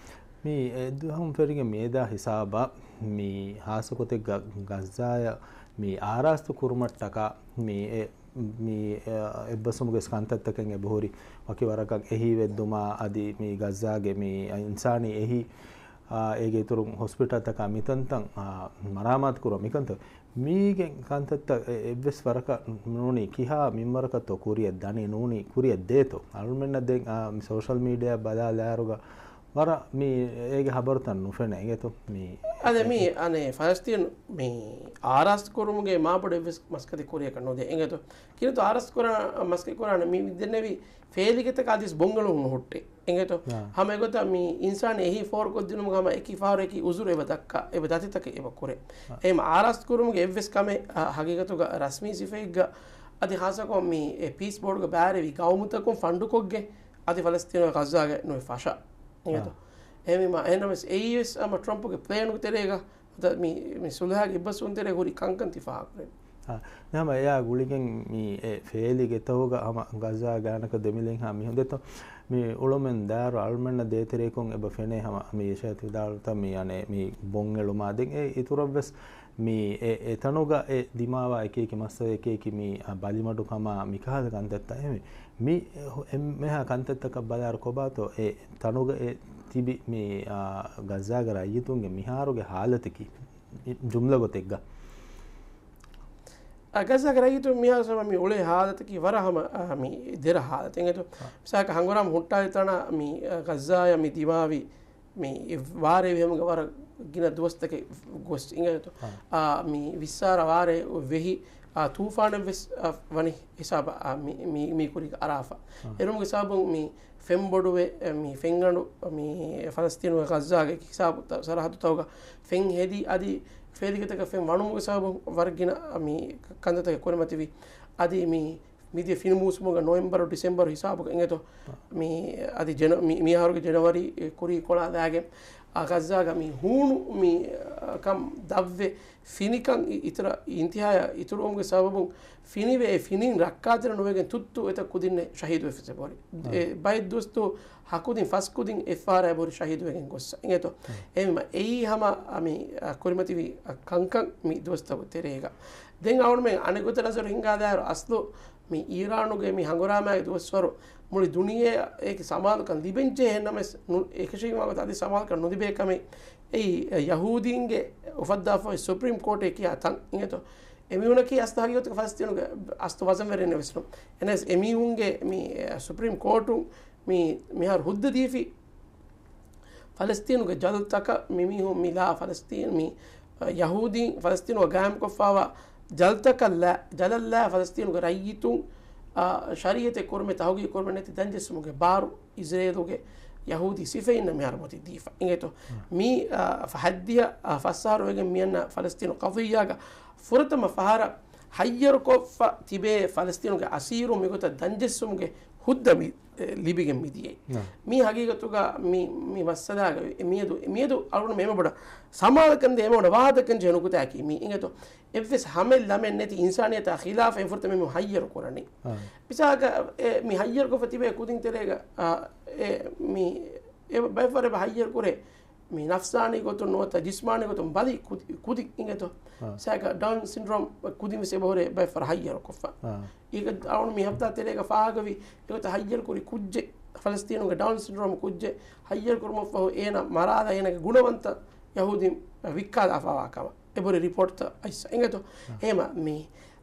މި އެ ދުވަހުން ފެށިގެން މިއެދާ ހިސާބަށް މި ހާއްސަގޮތެއްގަ ޣައްޒާއަށް މި އާރާސްތު ކުރުމަށްޓަކާ މި އެ، މި، އާ، އެއްބަސްވުމުގެ ކަންތައްތަކެއް އެބަހުރި ވަކި ވަރަކަށް އެހީވެއްދުމާ އަދި މި ޣައްޒާގެ މި އިންސާނީ އެހީ، އާ، އޭގެ އިތުރުން ހޮސްޕިޓަލްތަކާ މިތަންތަން، އާ، މަރާމާތު ކުރުމަށް މިކަންތައް މީގެ ކަންތައްތައް އެ-، އެއްވެސް ވަރަކަށް ނޫނީ ކިހާ މިންވަރަކަށްތޯ ކުރިއަށް ދަނީ ނޫނީ ކުރިއަށް ދޭތޯ. އަޅުމެންނަށް ދެން އާ، މި ސޯޝަލް މީޑިއާ ބަލާލާއިރުގަ ވަރަށް މި އޭގެ ހަބަރުތައް ނުފެނޭ އިނގޭތޯ. މި އަދެ މި އަނެއް ފަލަސްތީނު މި އާރާސްތު ކުރުމުގެ މާބޮޑު އެއްވެސް މަސައްކަތެއް ކުރިއަކަށް ނުދޭ އިނގޭތޯ. ކިނުތު އާރާސްތު ކުރާ މަސައްކަތް ކުރާނެ މި ދެންނެވި ފޭލިގެތަކަށް އަދިސް ބޮންގެޅުން ނުހުއްޓޭ. އެނގޭތޯ؟ އާ. ހަމަ އެގޮތަށް މި އިންސާނީ އެހީ ފޯރުކޮށްދިނުމުގަ ހަމަ އެކި ފަހަރު އެކި އުޒުރު އެބަ ދައްކާ، އެބަ ދަތިތަކެއް އެބަ ކުރޭ. އާ. އެހެން އާރާސް ކުރުމުގެ އެއްވެސް ކަމެއް، އާ، ހަގީގަތުގަ ރަސްމީ ސިފައެއްގަ އަދި ހާއްސަކޮށް މި އެ ޕީސް ބޯޑުގަ ބައިވެރިވި ގައުމުތަކުން ފަންޑުކޮށްގެން އަދި ފަލަސްތީނުގެ ޣައްޒާގެ ނުވެ ފަށާ. އެނގޭތޯ؟ އާ. އެހެންވީމަ އެހެންނަމަވެސް އެއީވެސް ހަމަ ޓްރަމްޕުގެ ޕްލޭނުގެ ތެރޭގަ މި، މި ސުލްހައިގެ އެއްބަސްވުންތެރޭ ހުރި ކަންކަން ތި ފާހަގަކުރޭ. އާ، ހަމަ އެއާ ގުޅިގެން މި އެ ފޭލި ގެތަހުގަ ހަމަ ޣައްޒާ ގާނަކަށް ދެމިލެންހާ މީހުން ދެތޯ. މި އުޅުމެއް ދާއިރު އަޅުމެންނަށް ދޭތެރޭކޮށް އެބަ ފެނޭ ހަމަ މި އިޝާ ތި ވިދާޅުވިތާ މި އަނެއް މި ބޮންގެޅުމާ ދެން އެ އިތުރަށްވެސް މި އެ، އެ ތަނުގަ އެ ދިމާވާ އެކިއެކި މައްސަލަ އެކިއެކި މި، އަ، ބަލިމަޑުކަމާ މިކަހަލަ ކަންތައްތައް އެހެންވެ. މި އެ، އެ، މިހާ ކަންތައްތަކަށް ބަލާއިރު ކޮބާތޯ އެ ތަނުގަ އެ ތިބި މި، އާ، ޣައްޒާގެ ރައްޔިތުންގެ މިހާރުގެ ހާލަތަކީ ޖުމްލަ ގޮތެއްގަ. އަ، ޣައްޒާގެ ރައްޔިތުން މިހާރު ހަމަ މި އުޅޭ ހާލަތަކީ ވަރަށް ހަމަ، އާ، މި ދެރަ ހާލަތެއް އިނގޭތޯ. އާ. މިސާލަކަށް ހަނގުރާމަ ހުއްޓާލި ތަނާ މި، އަ، ޣައްޒާޔަށް މި ދިމާވި މި ވާރޭ ވިހަމުގެ ވަރަށް ގިނަ ދުވަސްތަކެއް ގޮސް އިނގޭތޯ. އާ. އާ، މި ވިއްސާރަ ވާރޭ ވެހި، އާ، ތޫފާނެއްވެސް، އާ، ވަނި ހިސާބަށް، އާ، މި، މި، މި ކުރީގަ އަރާފަ. އާ. އެރުމުގެ ސަބަބުން މި ފެންބޮޑުވެ، އެ، މި ފެންގަނޑު، މި ފަލަސްތީނުގެ ޣައްޒާގެ ހިސާބު ތަ-، ސަރަހައްދުތަކުގަ ފެން ހެދި އަދި ފޭލިގެތަކަށް ފެން ވަނުމުގެ ސަބަބުން ވަރަށް ގިނަ މި ކަންތައްތަކެއް ކުރިމަތިވި. އަދި މި މިދިޔަ ފިނި މޫސުމުގަ ނޮވެމްބަރު ޑިސެމްބަރު ހިސާބުގަ އިނގޭތޯ. މި އަދި ޖެނު-، މި، މި އަހަރުގެ ޖެނުއަރީ ކުރީ ކޮޅާލާގެން އާ ޣައްޒާގަ މި ހޫނު މި، އާ، ކަން ދަށްވެ ފިނިކަން އި-، އިތުރަށް އިންތިހާޔަށް އިތުރުވުމުގެ ސަބަބުން ފިނިވެ އެ ފިނިން ރައްކާތެރި ނުވެގެން ތުއްތު އެތައް ކުދިންނެއް ޝަހީދުވެފަސް އެބަހުރި. އާ. އެ ބައެއް ދުވަސްތު ހަކުދިން ފަސް ކުދިން އެއްފަހަރާ އެބަހުރި ޝަހީދުވެގެން ގޮއްސަ އިނގޭތޯ. އެހެންވީމަ އެއީ ހަމަ އަ، މި، އަ، ކުރިމަތިވި، އަ، ކަންކަން މި ދުވަސްތަކު ތެރޭގަ. ދެން އަޅުމެން އަނެއް ގޮތަށް ނަޒަރު ހިންގާދާއިރު އަސްލު މި އީރާނުގެ މި ހަނގުރާމާގެ ދުވަސްވަރު މުޅި ދުނިޔެއަށް އެކި ސަމާލުކަން ލިބެންޖެހޭ ހެންނަމެސް ނު-، އެކަށީގެންވާ ގޮތަށް އަދި ސަމާލުކަން ނުލިބޭ ކަމެއް އެއީ ޔަހޫދީންގެ އުފައްދާފައި ސުޕްރީމް ކޯޓޭ ކިޔާ ތަން އިނގޭތޯ. އެމީހުނަކީ އަސްލު ހަގީގަތުގަ ފަލަސްތީނުގެ އަސްލު ވަޒަންވެރިންނެއް ވެސް ނޫން. އެނަސް އެމީހުންގެ މި ސުޕްރީމް ކޯޓުން މި މިހާރު ހުއްދަ ދީފި ފަލަސްތީނުގެ ޖަލުތަކަށް މިމީހުން މި ލާ ފަލަސްތީން މި، އަ، ޔަހޫދީން ފަލަސްތީނުގަ ގާއިމްކޮށްފާވާ ޖަލުތަކަށް ލާ، ޖަލަށް ލާ ފަލަސްތީނުގެ ރައްޔިތުން، އަ، ޝަރީއަތެއް ކުރުމެއް ތަހުގީގު ކުރުމެއް ނެތި ދަންޖެއްސުމުގެ ބާރު އިޒްރޭލުގެ ޔަހޫދީ ސިފައިންނަށް މިހާރު މޮތި ދީފަ އިނގޭތޯ. މީ، އަ، ހައްދިހަ، އަ، ފަސް އަހަރު ވެގެން މިއަންނަ ފަލަސްތީނު ޤަޟިއްޔާގަ ފުރަތަމަ ފަހަރަށް ހައްޔަރުކޮށްފަ ތިބޭ ފަލަސްތީނުގެ އަސީރުން މިގޮތަށް ދަންޖެއްސުމުގެ ހުއްދަ މި، އެ، ލިބިގެން މިދިޔައީ. ނަ. މީ ހަގީގަތުގަ މި، މި މައްސަލާގަ އެ މިއަދު، މިއަދު އަޅުގަނޑު މެމެ ބޮޑަށް ސަމާލަކަން ދޭ މެމެ ބޮޑަށް ވާހަކަ ދައްކަން ޖެހޭ ނުކުތާއަކީ މީ އިނގޭތޯ. އެއްވެސް ހަމައެއް ލަމެއް ނެތި އިންސާނިއްޔަތާ ޚިލާފަށް އެ ފުރަތަމަ މި ހައްޔަރު ކުރަނީ. އާ. މިސާލަކަށް އެ މި ހައްޔަރުކޮށްފަ ތިބޭ ކުދިން ތެރޭގަ، އާ، އެ މި އެ ބައެއް ފަހަރަށް އެބަ ހައްޔަރު ކުރޭ. މި ނަފްސާނީ ގޮތުން ނުވަތަ ޖިސްމާނީ ގޮތުން ބަލި ކުދި، ކުދި އިނގޭތޯ. އާ. ސާކަ ޑައުން ސިންޑްރޯމް ކުދިން ވެސް އެބަހުރޭ ބައެއް ފަހަރަށް ހައްޔަރުކޮށްފަ. އާ. އޭގެ އަޅުން މި ހަފްތާ ތެރޭގަ ފާހަގަވި އެގޮތަށް ހައްޔަރު ކުރި ކުއްޖެއް، ފަލަސްތީނުގެ ޑައުން ސިންޑްރޯމް ކުއްޖެއް ހައްޔަރު ކުރުމަށްފަހު އޭނަ މަރާލާ އޭނަގެ ގުނަވަންތަ ޔަހޫދީން ވިއްކާލާފާވާ ކަމަށް އެބަހުރި ރިޕޯޓްތައް އައިސް އިނގޭތޯ. އާ. އެހެމަ މި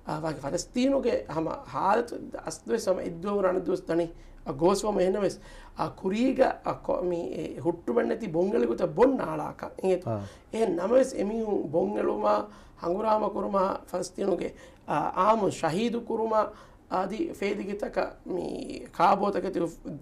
އާ، ވާގި ފަލަސްތީނުގެ ހަމަ ހާލަތު އަސްލުވެސް ހަމަ އެއްދުވަހު ވަރަށް ދުވަސް ދަނީ، އާ، ގޯސްވަމުން އެހެންނަމަވެސް، އާ، ކުރީގަ، އާ، ކޮ-، މި، އެ، ހުއްޓުމެއް ނެތި ބޮންގެޅި ގޮތަށް ބޮން ނާޅާކަށް އިނގޭތޯ. އާ. އެހެން ނަމަވެސް އެމީހުން ބޮންގެޅުމާ، ހަނގުރާމަ ކުރުމާ، ފަލަސްތީނުގެ، އާ، އާއްމު ޝަހީދު ކުރުމާ، އަދި ފޭލިގެތަކަށް މި ކާބޯތަކެތި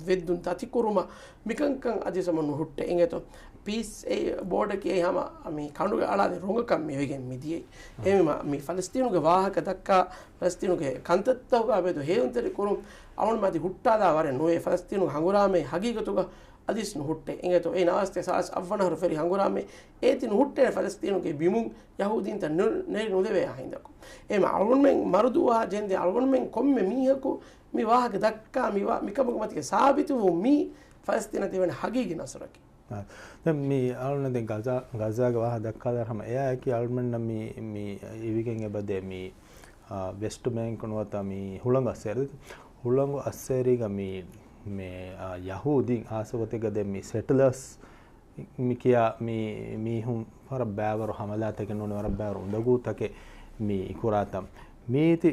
ވެއްދުން ދަތިކުރުމަށް މިކަންކަން އަދި ސަމަ ނުހުއްޓޭ އިނގޭތޯ. ޕީސް އެ ބޯޑަކީ އެ ހަމަ މި ކަނޑުގެ އަޅާލި ރޮނގަކަށް މި ވެގެން މިދިޔައީ. އެހެންވީމަ މި ފަލަސްތީނުގެ ވާހަކަ ދައްކާ، ފަލަސްތީނުގެ ކަންތައްތަކުގަ މެދު ހޭލުންތެރި ކުރުން އަޅުން މަތި ހުއްޓާލާ ވަރެއް ނުވޭ. ފަލަސްތީނުގެ ހަނގުރާމައެއް ހަގީގަތުގަ އަދިސް ނުހުއްޓޭ އިނގޭތޯ. އެ ނަވާސްތޭ ސާސް އަށްވަނަ އަހަރު ފެރި ހަނގުރާމައެއް އޭތި ނުހުއްޓޭނެ ފަލަސްތީނުގެ ބިމުން ޔަހޫދީންތައް ނެ-، ނެރި ނުލެވޭ އާ ހިނދަކު. އެހެމަ އަޅުގަނޑުމެން މަރުދުވާ ޖެންދެ އަޅުގަނޑުމެން ކޮންމެ މީހަކު މި ވާހަކަ ދައްކާ މި ވާ-، މިކަމުގެ މަތިގެ ސާބިތުވުން މީ ފަލަސްތީނަށް ދެވޭނެ ހަގީގީ ނަސްރަކީ. އާ، ދެން މި އަޅުގަނޑު ދެން ޣަޒާ-، ޣަޒާގެ ވާހަކަ ދައްކާލާ ހަމަ އެއާއެކީ އަޅުގަނޑަށް މި، މި އިވިގެން އެބަދޭ މި، އާ، ވެސްޓް ބޭންކް ނުވަތަ މި ހުޅަނގު އައްސޭރި، ހުޅަނގު އައްސޭރީގަ މި، މި، އާ، ޔަހޫދީން ހާއްސަ ގޮތެއްގަ ދެން މި ސެޓްލަރސް މި ކިޔާ މި މީހުން ވަރަށް ބައިވަރު ހަމަލާތަކެއް ނޫނީ، ވަރަށް ބައިވަރު އުނދަގޫތަކެއް މި ކުރާތަން. މީތި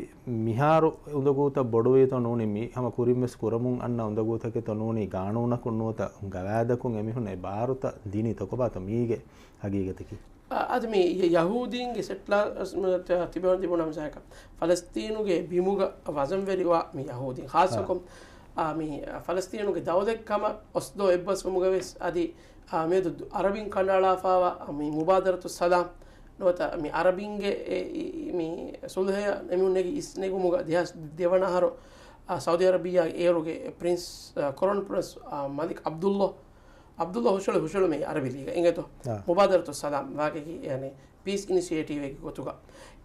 މިހާރު އުނދަގޫތައް ބޮޑުވީތޯ ނޫނީ، މި ހަމަ ކުރިންވެސް ކުރަމުން އަންނަ އުނދަގޫތަކެއްތޯ ނޫނީ، ގާނޫނަކުން ނުވަތަ ގަވާއިދަކުން އެމީހުން އެ ބާރުތައް ދިނީތޯ؟ ކޮބާތޯ މީގެ ހަގީގަތަކީ؟ އަ، އަދި މި ޔަ-، ޔަހޫދީންގެ ސެޓްލާ-، ތިބޭފުޅުން ތިބުނާ މިސާލަކަށް، ފަލަސްތީނުގެ ބިމުގަ ވަޒަންވެރިވާ މި ޔަހޫދީން، ޚާއްޞަކޮށް، އާ، މި ފަލަސްތީނުގެ ދައުލަތް ކަމަށް އޮސްލޯ އެއްބަސްވުމުގަވެސް އަދި، އާ، މިއަދު އަރަބިން ކަނޑައަޅާފައިވާ މި މުބާދަރަތުއްސަލާމް ނުވަތަ މި އަރަބިންގެ އެ، އި، މި ސުލްހަޔަށް އެމީހުން ނެގި އިސް ނެގުމުގަ ދެހާސް ދެވަނަ އަހަރު، އާ، ސައުދީ އަރަބިއްޔާގެ އޭރުގެ ޕްރިންސް، އާ، ކްރައުން ޕްރިންސް، އާ، މަލިކް ޢަބްދުﷲ ޢަބްދުﷲ ހުށަޅު، ހުށަޅު މި އަރަބި ލީގަ އިނގޭތޯ؟ އާ. މުބާދަރަތުއްސަލާމް ވާގެ ޔަނީ ޕީސް އިނިޝިއޭޓިވް ގެ ގޮތުގަ.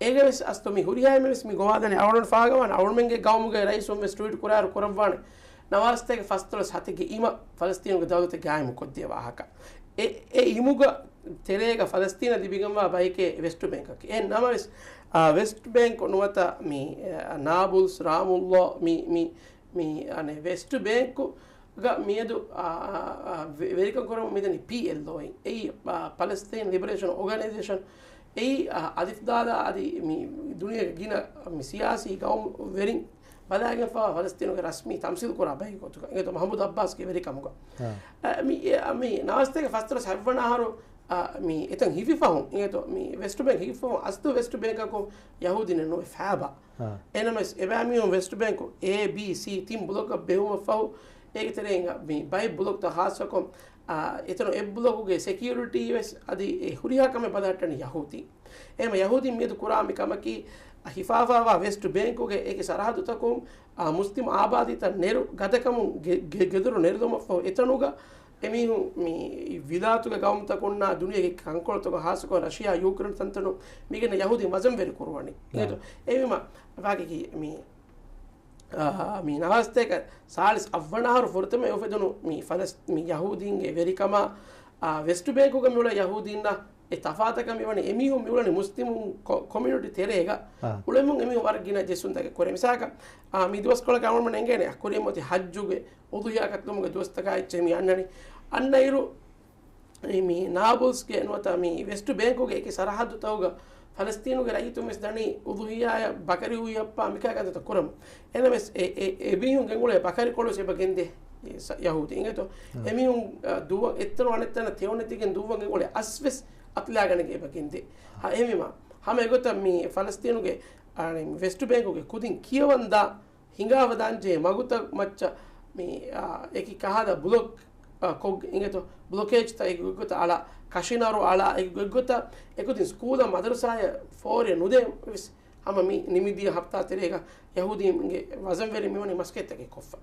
އޭގެވެސް އަސްލު މި ހުރިހާ އެންމެވެސް މި ގޮވާލަނީ އަޅުގަނޑު ފާހަގަވާނެ، އަޅުގަނޑުމެންގެ ގައުމުގެ ރައީސުން ވެސް ޓްވީޓް ކުރާއިރު ކުރައްވާނެ، ނަވާރަސަތޭކަ ފަސްދޮޅަސް ހަތެއްގެ އިމަށް ފަލަސްތީނުގެ ދައުލަތެއް ގާއިމު ކޮށްދޭ ވާހަކަ. އެ، އެ އިމުގަ ތެރޭގަ ފަލަސްތީނަށް ލިބިގެންވާ ބަޔެކޭ ވެސްޓް ބޭންކަކީ. އެހެން ނަމަވެސް، އާ، ވެސްޓް ބޭންކު ނުވަތަ މި، އާ، ނާބުލްސް، ރާމުއްލޯ، މި، މި، މި، އަނެއް ވެސްޓް ބޭންކު ގަ މިއަދު، އާ، އާ، ވެ-، ވެރިކަން ކުރަމުން މިދަނީ ޕީއެލްއޯ އިން. އެއީ، އާ، ޕަލަސްތީން ލިބަރޭޝަން އޯގަނައިޒޭޝަން. އެއީ، އާ، އަލިފް ދާލާ އަދި މި ދުނިޔޭގެ ގިނަ މި ސިޔާސީ ގައުމު ވެރިން ބަލާގެންފާ ފަލަސްތީނުގެ ރަސްމީ ތަމްސީލް ކުރާ ބައެއް ގޮތުގަ. އިނގޭތޯ މަހްމޫދު އައްބާސްގެ ވެރިކަމުގަ. އާ. އާ، މި، އެ، މި ނަވާރަސަތޭކަ ފަސްދޮޅަސް ހަތްވަނަ އަހަރު، އާ، މި އެތަން ހިފި ފަހުން، އިނގޭތޯ މި ވެސްޓް ބޭންކް ހިފި ފަހުން އަސްލު ވެސްޓް ބޭންކަކުން ޔަހޫދީން ނުވެ ފާބާ. އާ. އެނަމަވެސް، އެބައިމީހުން ވެސްޓް ބޭންކު އޭ، ބީ، ސީ ތިން ބްލޮކަށް ބެހުމަށްފަހު، އޭގެ ތެރެއިން މި ބައެއް ބްލޮކްތައް ޚާއްޞަކޮށް، އާ، އެތަނު އެއް ބްލޮކުގެ ސެކިއުރިޓީ ވެސް އަދި އެ ހުރިހާ ކަމެއް ބަލަހައްޓަނީ ޔަހޫދީން. އެހެންމަ ޔަހޫދީން މިއަދު ކުރާ މި ކަމަކީ، އަ، ހިފާފާވާ ވެސްޓް ބޭންކުގެ އެކި ސަރަހައްދުތަކުން، އާ، މުސްލިމް އާބާދީތައް ނެރު ގަދަކަމުން ގެ-، ގެ-، ގެދޮރު ނެރުލުމަށްފަހު އެތަނުގަ އެމީހުން މި ވިލާތުގެ ގައުމުތަކުންނާ ދުނިޔޭގެ ކަންކޮޅުތަކުން ހާއްސަކޮށް ރަޝިޔާ، ޔޫކްރޭން ތަންތަނުން މިގެން ޔަހޫދީން ވަޒަންވެރި ކުރުވަނީ. އާ. އިނގޭތޯ؟ އެހެންވީމަ ވާގިގި މި، އާ، މި ނަވާރަސަތޭކަ ސާޅީސް އަށްވަނަ އަހަރު ފުރަތަމަ އެ އުފެދުނު މި ފަލަސް-، މި ޔަހޫދީންގެ ވެރިކަމާ، އާ، ވެސްޓް ބޭންކުގަ މިއުޅޭ ޔަހޫދީންނާ އެ ތަފާތަކަށް މިވަނީ އެމީހުން މިއުޅެނީ މުސްލިމު ކޮ-، ކޮމިއުނިޓީ ތެރޭގަ އާ. އުޅެމުން އެމީހުން ވަރަށް ގިނަ ޖެއްސުންތަކެއް ކުރޭ. މިސާލަކަށް، އާ، މި ދުވަސްކޮޅަކަށް އަޅުގަނޑުމެން އެނގޭނެ ކުރިން އޮތީ ހައްޖުގެ އުޟުޙިޔާ ކަތުމުގެ ދުވަސްތަކާ އެއްޗެއް މި އަންނަނީ. އަންނައިރު، މި ނާބުލްސްގެ ނުވަތަ މި ވެސްޓް ބޭންކުގެ އެކި ސަރަހައްދުތަކުގަ ފަލަސްތީނުގެ ރައްޔިތުން ވެސް ދަނީ އުޟުޙިޔާއަށް ބަކަރި އުހިޔައްޕާ މިކާ ގަދަތައް ކުރަމު. އެނަމެސް އެ، އެ، އެމީހުން ގެންގުޅޭ ބަކަރިކޮޅު ވެސް އެބަ ގެންދޭ ޔަހޫދީ. އިނގޭތޯ؟ އާ. އެމީހުން، އަ، ދުވަ-، އެއްތަނު އަނެއްތަނަ ތެޔޮނެތިގެން ދުއްވަން ގެންގުޅޭ އަސް ވެސް އަތުލާގަނެގެން އެބަ ގެންދޭ. އާ، އެހެންވީމަ، ހަމަ އެގޮތަށް މި ފަލަސްތީނުގެ، އަ، ވެސްޓް ބޭންކުގެ ކުދިން ކިޔަވަންދާ ހިނގާފަ ދާންޖެހޭ މަގުތައް މައްޗަށް މި، އާ، އެކި ކަހަލަ ބްލޮކް، އާ، ކޮށް އިނގޭތޯ، ބްލޮކޭޖްތައް އެކި ގޮތްގޮތަށް އަޅާ، ކަށިނަރު އަޅާ، އެކި ގޮތްގޮތަށް އެކުދިން ސްކޫލަށް މަދަރުސާއަށް ފޯރި ނުދޭ ވެސް ހަމަ މި ނިމިދިޔަ ހަފްތާ ތެރޭގަ ޔަހޫދީންގެ ވަޒަންވެރި މިވަނީ މަސައްކަތްތަކެއް ކޮށްފަ.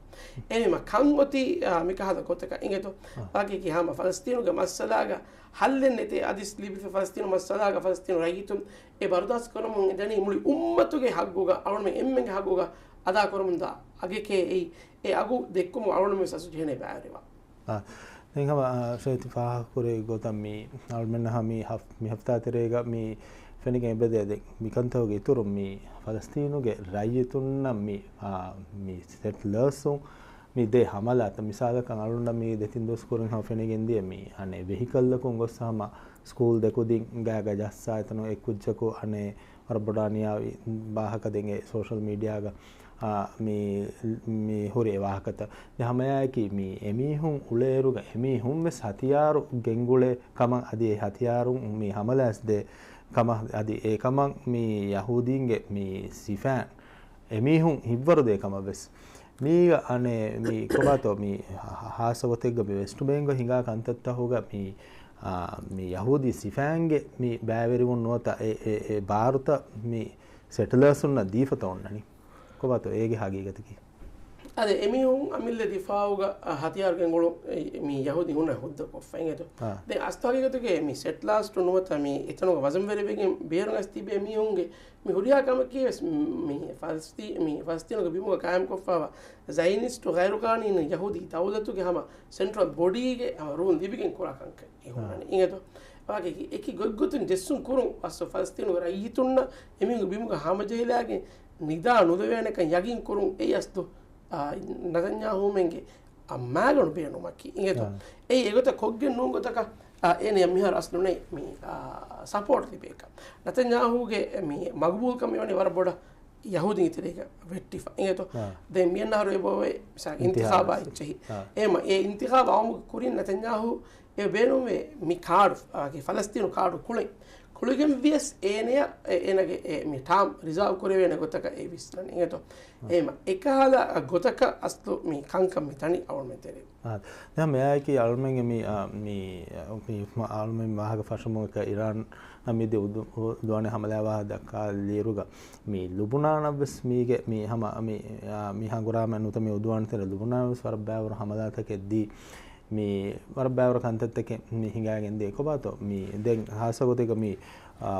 އެހެންވީމަ ކަން އޮތީ، އާ، މިކަހަލަ ގޮތަކަށް އިނގޭތޯ. އާ. ވާގިގި ހަމަ ފަލަސްތީނުގެ މައްސަލާގަ ހައްލެއް ނެތޭ އަދިސް ލިބިފަ ފަލަސްތީނު މައްސަލާގަ ފަލަސްތީނު ރައްޔިތުން އެ ބަރުދާސްތު ކުރަމުން އެދަނީ މުޅި އުއްމަތުގެ ހައްގުގަ، އަޅުގަނޑުމެން އެންމެންގެ ހައްގުގަ އަދާކުރަމުންދާ އަގެކޭ އެއީ. އެ އަގު ދެއްކުމުން އަޅުގަނޑުމެން ވެސް އަސްލު ޖެހޭނެ ބައިވެރިވާ. އާ، ދެން ހަމަ، އާ، ޝޭތި ފާހަގަކުރެއްވި ގޮތަށް މި އަޅުމެންނަށް މި ހަފް-، މި ހަފްތާ ތެރޭގަ މި ފެނިގެން އެބަދޭ ދެން މި ކަންތަކުގެ އިތުރުން މި ފަލަސްތީނުގެ ރައްޔިތުންނަށް މި، އާ، މި ސެޓްލަރސުން މި ދޭ ހަމަލާތައް މިސާލަކަށް އަޅުންނަށް މި ދެތިން ދުވަސް ކުރިން ހަމަ ފެނިގެން ދިޔަ މި އަނެއް ވެހިކަލްއަކުން ގޮސް ހަމަ ސްކޫލް ދެކުދިން ގާގަ ޖައްސާ އެތަނު އެއް ކުއްޖަކު އަނެއް ވަރަށް ބޮޑާ ނިޔާވި ވާހަކަ ދެން އެ ސޯޝަލް މީޑިއާގަ، އާ، މި، މި ހުރި އެ ވާހަކަތައް. ދެ ހަމަޔާއެކީ މި އެމީހުން އުޅޭއިރުގަ އެމީހުން ވެސް ހަތިޔާރު ގެންގުޅޭ ކަމަށް އަދި އެ ހަތިޔާރުން މި ހަމަލާސް ދޭ ކަމަށް އަދި އެ ކަމަށް މި ޔަހޫދީންގެ މި ސިފައިން އެމީހުން ހިއްވަރު ދޭ ކަމަށް ވެސް. މީގަ އަނެއް މި ކޮބާތޯ މި ހާ-، ހާއްސަ ގޮތެއްގަ މި ވެސްޓް ބޭންކްގަ ހިނގާ ކަންތައްތަހުގަ މި، އާ، މި ޔަހޫދީ ސިފައިންގެ މި ބައިވެރިވުން ނުވަތަ އެ، އެ، އެ ބާރުތައް މި ސެޓްލަރސުންނަށް ދީފަތަ އޮންނަނީ. ކޮބާތޯ އޭގެ ހަގީގަތަކީ؟ އަދެ އެމީހުން އަމިއްލަ ދިފާއުގަ، އަ، ހަތިޔާރު ގެންގުޅުން އެ، މި ޔަހޫދީ ހުންނަ ހުއްދަ ކޮށްފަ އިނގޭތޯ. އާ. ދެން އަސްތާގިގަތުގެ މި ސެޓްލާސްޓު ނުވަތަ މި އެތަނުގަ ވަޒަންވެރިވެގެން ބޭރުން އަސް ތިބޭ މީހުންގެ މި ހުރިހާ ކަމަކީ ވެސް މި ފަލަސްތީ-، މި ފަލަސްތީނުގެ ބިމުގަ ޤާއިމްކޮށްފާވާ ޒައިނިސްޓު ޣައިރުޤާނޫނީ ޔަހޫދީ ދައުލަތުގެ ހަމަ ސެންޓްރަލް ބޮޑީގެ ހަމަ ރޫލް ލިބިގެން ކުރާ ކަންކަން އެ ހުންނަނީ. އާ. އިނގޭތޯ؟ ވާގި އެކި ގޮތްގޮތުން ޖެއްސުން ކުރުން އަސްލު ފަލަސްތީނުގެ ރައްޔިތުންނަށް އެމީހުންގެ ބިމުގަ ހަމަޖެހިލާގެން ނިދާ ނުލެވޭނެކަން ޔަގީން ކުރުން އެއީ އަސްލު، އާ، ނަތަންޔާހޫމެންގެ އަ، މާގަނޑު ބޭނުމަކީ. އިނގޭތޯ؟ އާ. އެއީ އެގޮތަށް ކޮށްގެން ނޫން ގޮތަކަށް، އާ، އޭނަޔަށް މިހާރު އަސްލު ނެތް މި، އާ، ސަޕޯޓް ލިބޭކަށް. ނަތަންޔާހޫގެ މި މަގުބޫލްކަން މިވަނީ ވަރަށް ބޮޑަށް ޔަހޫދީންގެ ތެރޭގަ ވެއްޓިފަ. އިނގޭތޯ؟ އާ. ދެން މިއަންނަ އަހަރު އެބައޮވޭ މިސާލަކަށް އިންތިޚާބާ އިންތިޚާބާ އެއްޗެހި. އާ. އެހެމަ އެ އިންތިޚާބް އައުމުގެ ކުރިން ނަތަންޔާހޫ އެ ބޭނުންވޭ މި ކާޑު، އާ، ގެ ފަލަސްތީނު ކާޑު ކުޅެން. ކުޅިގެން ވިޔަސް އޭނަޔަށް އެ، އޭނަގެ އެ މި ޓާމް ރިޒާވް ކުރެވޭނެ ގޮތަކަށް އެ ވިސްނަނީ. އިނގޭތޯ؟ އާ. އެހެމަ އެކަހަލަ ގޮތަކަށް އަސްލު މި ކަންކަން މި ތަނީ އަޅުމެން ތެރޭ. އާ، ދެން މިއާއެކީ އަޅުމެންގެ މި، އާ، މި، އާ، މި މަ-، އަޅުމެން ވާހަކަ ފަށަމުން އެކަ އިރާން މިދެ އުދު-، އު-، އުދުވާނެ ހަމަލާ ވާހަކަ ދައްކާލިއިރުގަ މި ލުބުނާނަށް ވެސް މީގެ މި ހަމަ މި، އާ، މި ހަނގުރާމަ ނުތަ މި އުދުވާން ތެރެ ލުބުނާނަށް ވެސް ވަރަށް ބައިވަރު ހަމަލާތަކެއް ދީ، މި ވަރަށް ބައިވަރު ކަންތައްތަކެއް މި ހިނގާގެން ދިޔަ. ކޮބާތޯ މި ދެން ހާއްސަ ގޮތެއްގަ މި، އާ،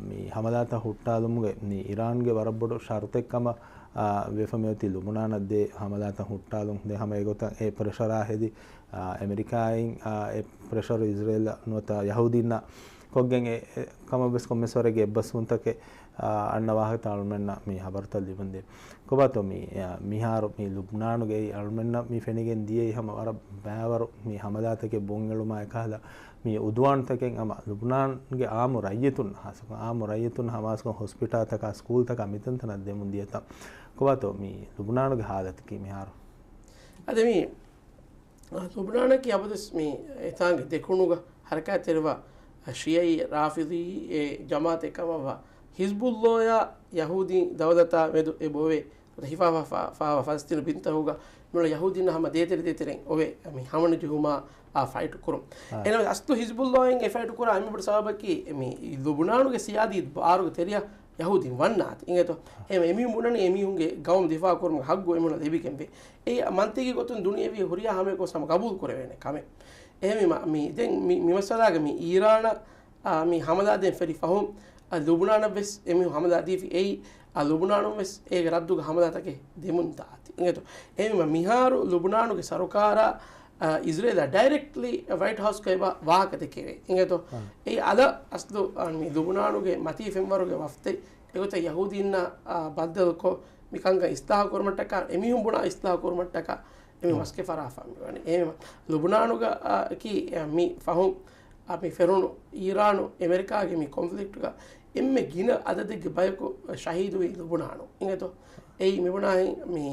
މި ހަމަލާތައް ހުއްޓާލުމުގެ މި އިރާންގެ ވަރަށް ބޮޑު ޝަރުތެއް ކަމަށް އާ، ވެފަ މިއޮތީ ލުބުނާނަށް ދޭ ހަމަލާތައް ހުއްޓާލުން. ދެން ހަމަ އެގޮތަށް އެ ޕްރެޝަރާ ހެދި، އާ، އެމެރިކާއިން، އާ، އެ ޕްރެޝަރު އިޒްރޭލަށް ނުވަތަ ޔަހޫދީންނަށް ކޮށްގެން އެ، އެ ކަމަށް ވެސް ކޮންމެސް ވަރެއްގެ އެއްބަސްވުންތަކެއް، އާ، އަންނަ ވާހަކަތައް އަޅުމެންނަށް މި ހަބަރުތައް ލިބުންދޭ. ކޮބާތޯ މި، އާ، މިހާރު މި ލުބުނާނުގައި އަޅުމެންނަށް މި ފެނިގެން ދިޔައީ ހަމަ ވަރަށް ބައިވަރު މި ހަމަލާތަކެއް ބޮންއެޅުމާ އެކަހަލަ މި އުދުވާންތަކެއް ހަމަ ލުބުނާންގެ އާއްމު ރައްޔިތުން ހާއްސަކޮށް އާއްމު ރައްޔިތުން ހަމަ ހާއްސަކޮށް ހޮސްޕިޓާލްތަކާ ސްކޫލްތަކާ މިތަންތަނަށް ދެމުން ދިޔަތަން. ކޮބާތޯ މި ލުބުނާނުގެ ހާލަތަކީ މިހާރު؟ އަދި މި، އާ، ލުބުނާނަކީ އަބަދުވެސް މި އެތާނގެ ދެކުނުގަ ހަރަކާތްތެރިވާ ޝިޔައީ ރާފިޟީ އެ ޖަމާއަތެއް ކަމަށްވާ ހިޒްބުއްލާޔާ ޔަހޫދީން ދައުލަތާ މެދު އެބައޮވޭ ހިފާފާ ފާ-، ފާވާ ފަލަސްތީނު ބިންތަކުގަ މިއުޅޭ ޔަހޫދީންނަށް ހަމަ ދޭތެރެ ދޭތެރެން އޮވޭ މި ހަމަނުޖެހުމާ އާ ފައިޓު ކުރުން. އާ. އެނަމަ އަސްލު ހިޒްބުއްލާއިން އެ ފައިޓު ކުރާ އެންމެ ބޮޑު ސަބަބަކީ މި ލުބުނާނުގެ ސިޔާދީ ބާރުގެ ތެރެއަށް ޔަހޫދީން ވަންނާތީ. އިނގޭތޯ؟ އާ. އެހެން އެމީހުން ބުނަނީ އެމީހުންގެ ގައުމު ދިފާއު ކުރުމުގެ ހައްގު އެމީހުންނަށް ލިބިގެންވޭ. އެއީ މަންތިގީ ގޮތުން ދުނިޔެވީ ހުރިހާ ހަމައެއްގެ ހަމަ ގަބޫލު ކުރެވޭނެ ކަމެއް. އެހެންވީމަ މި ދެން މި، މި މައްސަލާގަ މި އީރާނަށް އާ، މި ހަމަލާ ދޭން ފެށި ފަހުން، އާ، ލުބުނާނަށް ވެސް އެމީހުން ހަމަލާ ދީފި އެއީ، އާ، ލުބުނާނުން ވެސް އޭގެ ރައްދުގަ ހަމަލާތަކެއް ދެމުން ދާތީ. އިނގޭތޯ؟ އެހެންވީމަ މިހާރު ލުބުނާނުގެ ސަރުކާރާ، އާ، އިޒްރޭލާ ޑައިރެކްޓްލީ ވައިޓް ހައުސްގައި ވާ-، ވާހަކަ ދެކެވޭ. އިނގޭތޯ؟ އާ. އެއީ އަލަށް އަސްލު، އާ، މި ލުބުނާނުގެ މަތީ ފެންވަރުގެ ވަފްދެއް އެގޮތަށް ޔަހޫދީންނާ، އާ، ބައްދަލުކޮށް، މިކަންކަން އިސްލާހު ކުރުމަށްޓަކާ، އެމީހުން ބުނާ އިސްލާހު ކުރުމަށްޓަކާ، އެމީހުން އާ. މަސްކެފަރާފަ މިވަނީ. އެހެންވީމަ ލުބުނާނުގަ، އާ، ކީ، އާ، މި ފަހުން އާ، މި ފެރުނު އީރާނު އެމެރިކާގެ މި ކޮންފްލިކްޓްގަ އެންމެ ގިނަ އަދަދެއްގެ ބަޔަކު ޝަހީދުވީ ލުބުނާނު. އިނގޭތޯ؟ އެއީ މިބުނާހެން މި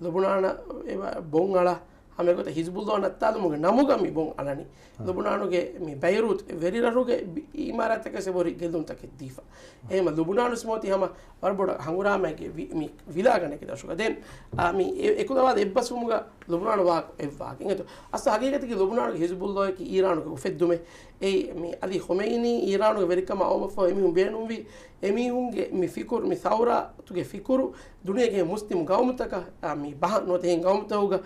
ލުބުނާނަށް އެބަ ބޮން އަޅާ ހަމައެގޮތަށް ހިޒްބުއްލާ ނައްތާލުމުގެ ނަމުގަ މި ބޮން އަޅަނީ. އާ. ލުބުނާނުގެ މި ބައިރޫތު ވެރިރަށުގެ ބި-، އިމާރާތަކަށް އެބަހުރި ގެއްލުންތަކެއް ދީފަ. އެހެންވީމަ ލުބުނާނު ސްމޯތި ހަމަ ވަރަށް ބޮޑަށް ހަނގުރާމައެއްގެ ވި-، މި ވިލާގަނެ ދަށުގަ. ދެން، އާ، މި އެ-، އެކުލަވާލި އެއްބަސްވުމުގަ ލުބުނާނު ވާ އެއްވާހަކަ. އިނގޭތޯ؟ އަސްލު ހަގީގަތަކީ ލުބުނާނުގެ ހިޒްބުއްލާއަކީ އީރާނުގެ އުފެއްދުމެއް. އެއީ މި އަލީ ޚޮމެއިނީ އީރާނުގެ ވެރިކަމަށް އައުމަށްފަހު އެމީހުން ބޭނުންވީ އެމީހުންގެ މި ފިކުރު، މި ސައުރާތުގެ ފިކުރު ދުނިޔޭގެ މުސްލިމު ގައުމުތަކަށް، އާ، މި ބަހަ ނުވަތަ އެހެން ގައުމުތަކުގަ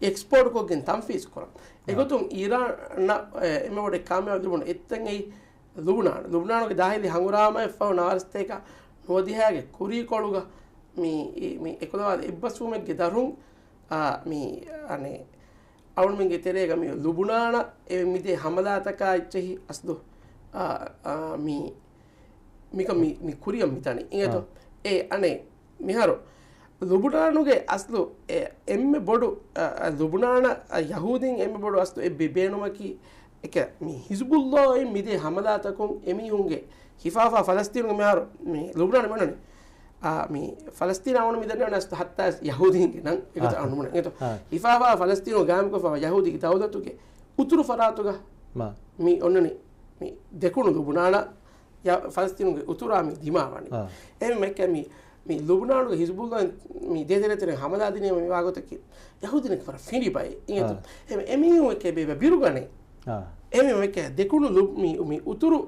އެކްސްޕޯޓް ކޮށްގެން ތަންފީޒު ކުރަން. އާ. އެގޮތުން އީރާނަށް، އެ، އެންމެ ބޮޑު ކާމިޔާބު ލިބުނު އެއްތަން އެއީ ލުބުނާނު. ލުބުނާނުގެ ދާހިލީ ހަނގުރާމައަށްފަހު ނަވާރަސަތޭކަ ނުވަދިހައިގެ ކުރީކޮޅުގަ މި، މި އެކުލަވާލި އެއްބަސްވުމެއްގެ ދަށުން، އާ، މި، އަނެއް، އަޅުމެންގެ ތެރޭގަ މި ލުބުނާނަށް އެ މިދޭ ހަމަލާތަކާ އެއްޗެހި އަސްލު، އާ، އާ، މި، މިކަން މި، މި ކުރިއަށް މިދަނީ. އިނގޭތޯ؟ އާ. އެ އަނެއް މިހާރު ލުބުނާނުގެ އަސްލު އެ އެންމެ ބޮޑު، އަ، އަ، ލުބުނާނަށް، އަ، ޔަހޫދީން އެންމެ ބޮޑު އަސްލު އެ ބެ-، ބޭނުމަކީ އެކަ މި ހިޒްބުއްލާއިން މިދޭ ހަމަލާތަކުން އެމީހުންގެ ހިފާފާ ފަލަސްތީނުގެ މިހާރު މި ލުބުނާން މިއޮންނަނީ. އާ، މި ފަލަސްތީނާ އޮންނަ މިދަނީ އަސްލު ހައްތާ ޔަހޫދީންގެ ނަން އެގޮތަށް އާ. އަންނަމުން އެގޮތަށް. އާ. ހިފާފާ ފަލަސްތީނު ގާއިމްކޮށްފަވާ ޔަހޫދީގެ ދައުލަތުގެ އުތުރު ފަރާތުގަ މާ. މި އޮންނަނީ މި ދެކުނު ލުބުނާނަށް ޔަ-، ފަލަސްތީނުގެ އުތުރާ މި ދިމާވަނީ. އާ. އެހެން މެކެ މި، މި ލުބުނާނުގެ ހިޒްބުއްލާ މި ދޭތެރޭތެރެ ހަމަލާ ދިނީމަ މި ވާގޮތަކީ ޔަހޫދީންނަކީ ވަރަށް ފިނޑި ބައެއް. އިނގޭތޯ؟ އާ. އެހެން އެމީހުން އެކޭ ބޭބެ ބިރުގަނެ. އާ. އެހެން މެކެ ދެކުނު ލު-، މި، މި އުތުރު،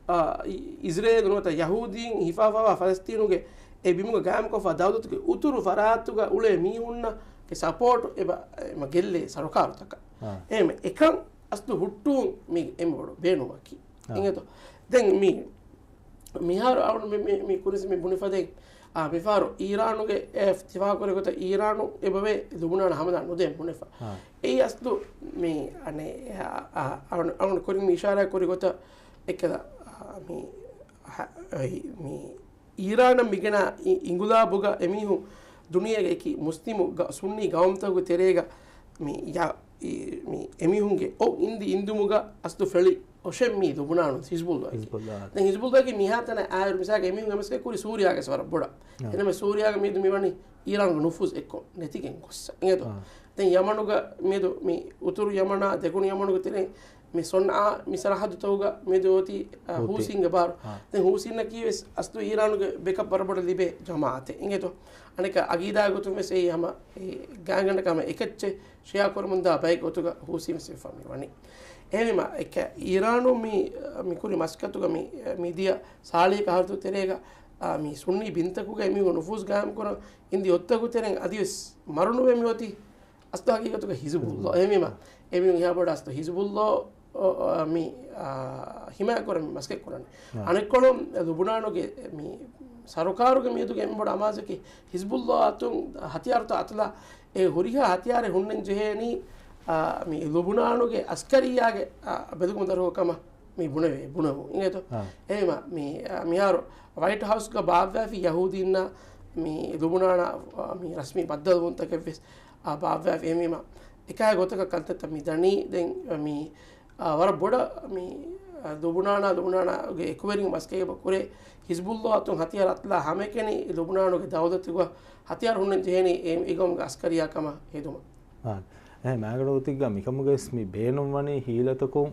އާ، އި-، އިޒްރޭލު ނުވަތަ ޔަހޫދީން ހިފާފަވާ ފަލަސްތީނުގެ އެ ބިމުގަ ގާއިމްކޮށްފަ ދައުލަތުގެ އުތުރު ފަރާތުގަ އުޅޭ މީހުންނަކެ ސަޕޯޓު އެބަ، އެމަ ގެއްލޭ ސަރުކާރުތަކަށް. އާ. އެހެން އެކަން އަސްލު ހުއްޓުވުން މި އެންމެ ބޮޑު ބޭނުމަކީ. އާ. އިނގޭތޯ؟ ދެން މި މިހާރު އަޅު މި، މި، މި ކުރިން މި ބުނިފަދައިން، އާ، މިފަހަރު އީރާނުގެ އެ ތިފާގު ކުރި ގޮތަށް އީރާނު އެބަވޭ ލުބުނާނަށް ހަމަލާ ނުދޭން ބުނެފަ. އާ. އެއީ އަސްލު މި އަނެއް، އާ، އާ، އަޅު، އަޅު ކުރިން މި އިޝާރާތް ކުރި ގޮތަށް އެކަލަ، އާ، މި، ހަ-، އައި، މި އީރާނަށް މިގެނާ އި-، އިންގުލާބުގަ އެމީހުން ދުނިޔޭގެ އެކި މުސްލިމު ގަ-، ސުންނީ ގައުމުތަކުގެ ތެރޭގަ މި ޔާ-، އި-، މި އެމީހުންގެ އޮށް އިންދި އިންދުމުގަ އަސްލު ފެޅި އޮށެއް މީ ލުބުނާނު ހިޒްބުއްލާ. ހިޒްބުއްލާ. ދެން ހިޒްބުއްލާގެ މިހާތަނަށް އާއިރު މިސާލަކަށް އެމީހުން އެމަސް ކުރި ސޫރިޔާގެ ވަރަށް ބޮޑަށް. އާ. އެންމެ ސޫރިޔާގެ މީދު މިވަނީ އީރާނުގެ ނުފޫޒު އެއްކޮށް ނެތިގެން ގޮއްސަ. އިނގޭތޯ؟ އާ. ދެން ޔަމަނުގަ މީދު މި އުތުރު ޔަމަނާ ދެކުނު ޔަމަނުގެ ތެރެއިން މި ސޮންޢާ މި ސަރަހައްދުތަކުގަ މީދު އޮތީ، އަ، ހޫތީ. ހޫސީންގެ ބާރު. އާ. ދެން ހޫސީންނަކީ ވެސް އަސްލު އީރާނުގެ ބެކަޕް ވަރަށް ބޮޑަށް ލިބޭ ޖަމާޢަތެއް. އިނގޭތޯ؟ އަނެކަ އަގީދާގެ ގޮތުން ވެސް އެއީ ހަމަ އެ ގާތްގަނޑަކަށް ހަމަ އެކައްޗެއް ޝެއާ ކުރަމުންދާ ބައެއް ގޮތުގަ ހޫސީން ވެސް ވެފަ މި ވަނީ. އެހެންވީމަ އެކަ އީރާނު މި، މި ކުރި މަސައްކަތުގަ މި، މިދިޔަ ސާޅީސް އަހަރު ތެރޭގަ، އާ، މި ސުންނީ ބިންތަކުގަ އެމީހުން ނުފޫޒު ގާއިމް ކުރަން އިންދި އޮށްތަކުގެ ތެރެއިން އަދިވެސް މަރުނުވެ މި އޮތީ އަސްލު ހަގީގަތުގަ ހިޒުބުއްލާ. އެހެންވީމަ، އެމީހުން އެހާ ބޮޑަށް އަސްލު ހިޒުބުއްލާ، އަ، މި، އާ، ހިމާޔަތް ކުރަން މަސައްކަތް ކުރަނީ. އާ. އަނެއްކޮޅުން ލުބުނާނުގެ މި ސަރުކާރުގެ މިއަދުގެ އެންމެ ބޮޑު އަމާޒަކީ ހިޒްބުއްލާ އަތުން ހަތިޔާރުތައް އަތުލާ އެ ހުރިހާ ހަތިޔާރެއް ހުންނަން ޖެހޭނީ، އާ، މި ލުބުނާނުގެ އަސްކަރިއްޔާގެ، އާ، ބެލުމުގެ ދަށުގަ ކަމަށް މި ބުނެވޭ، ބުނެވުން. އިނގޭތޯ؟ އާ. އެހެންވީމަ، މި، އާ، މިހާރު ވައިޓް ހައުސްގަ ބާއްވާފި ޔަހޫދީންނާ މި ލުބުނާނާ، އާ، މި ރަސްމީ ބައްދަލުވުންތަކެއް ވެސް، އާ، ބާއްވާފި. އެހެންވީމަ، އެކާ ގޮތަކަށް ކަންތައްތައް މި ދަނީ. ދެން މި، އާ، ވަރަށް ބޮޑަށް މި، އާ، ލުބުނާނާ، ލުބުނާނާގެ އެކުވެރިން މަސައްކަތް ކުރޭ ހިޒްބުއްލާ އަތުން ހަތިޔާރު އަތުލާ ހަމައެކަނި ލުބުނާނުގެ ދައުލަތުގަ ހަތިޔާރު ހުންނަން ޖެހޭނީ އެ، އެ ގައުމުގެ އަސްކަރިއްޔާ ކަމަށް ހެދުމަށް. އާ. އެހެން މާގަޑު އޮތީގަ މިކަމުގަވެސް މި ބޭނުންވަނީ ހީލަތަކުން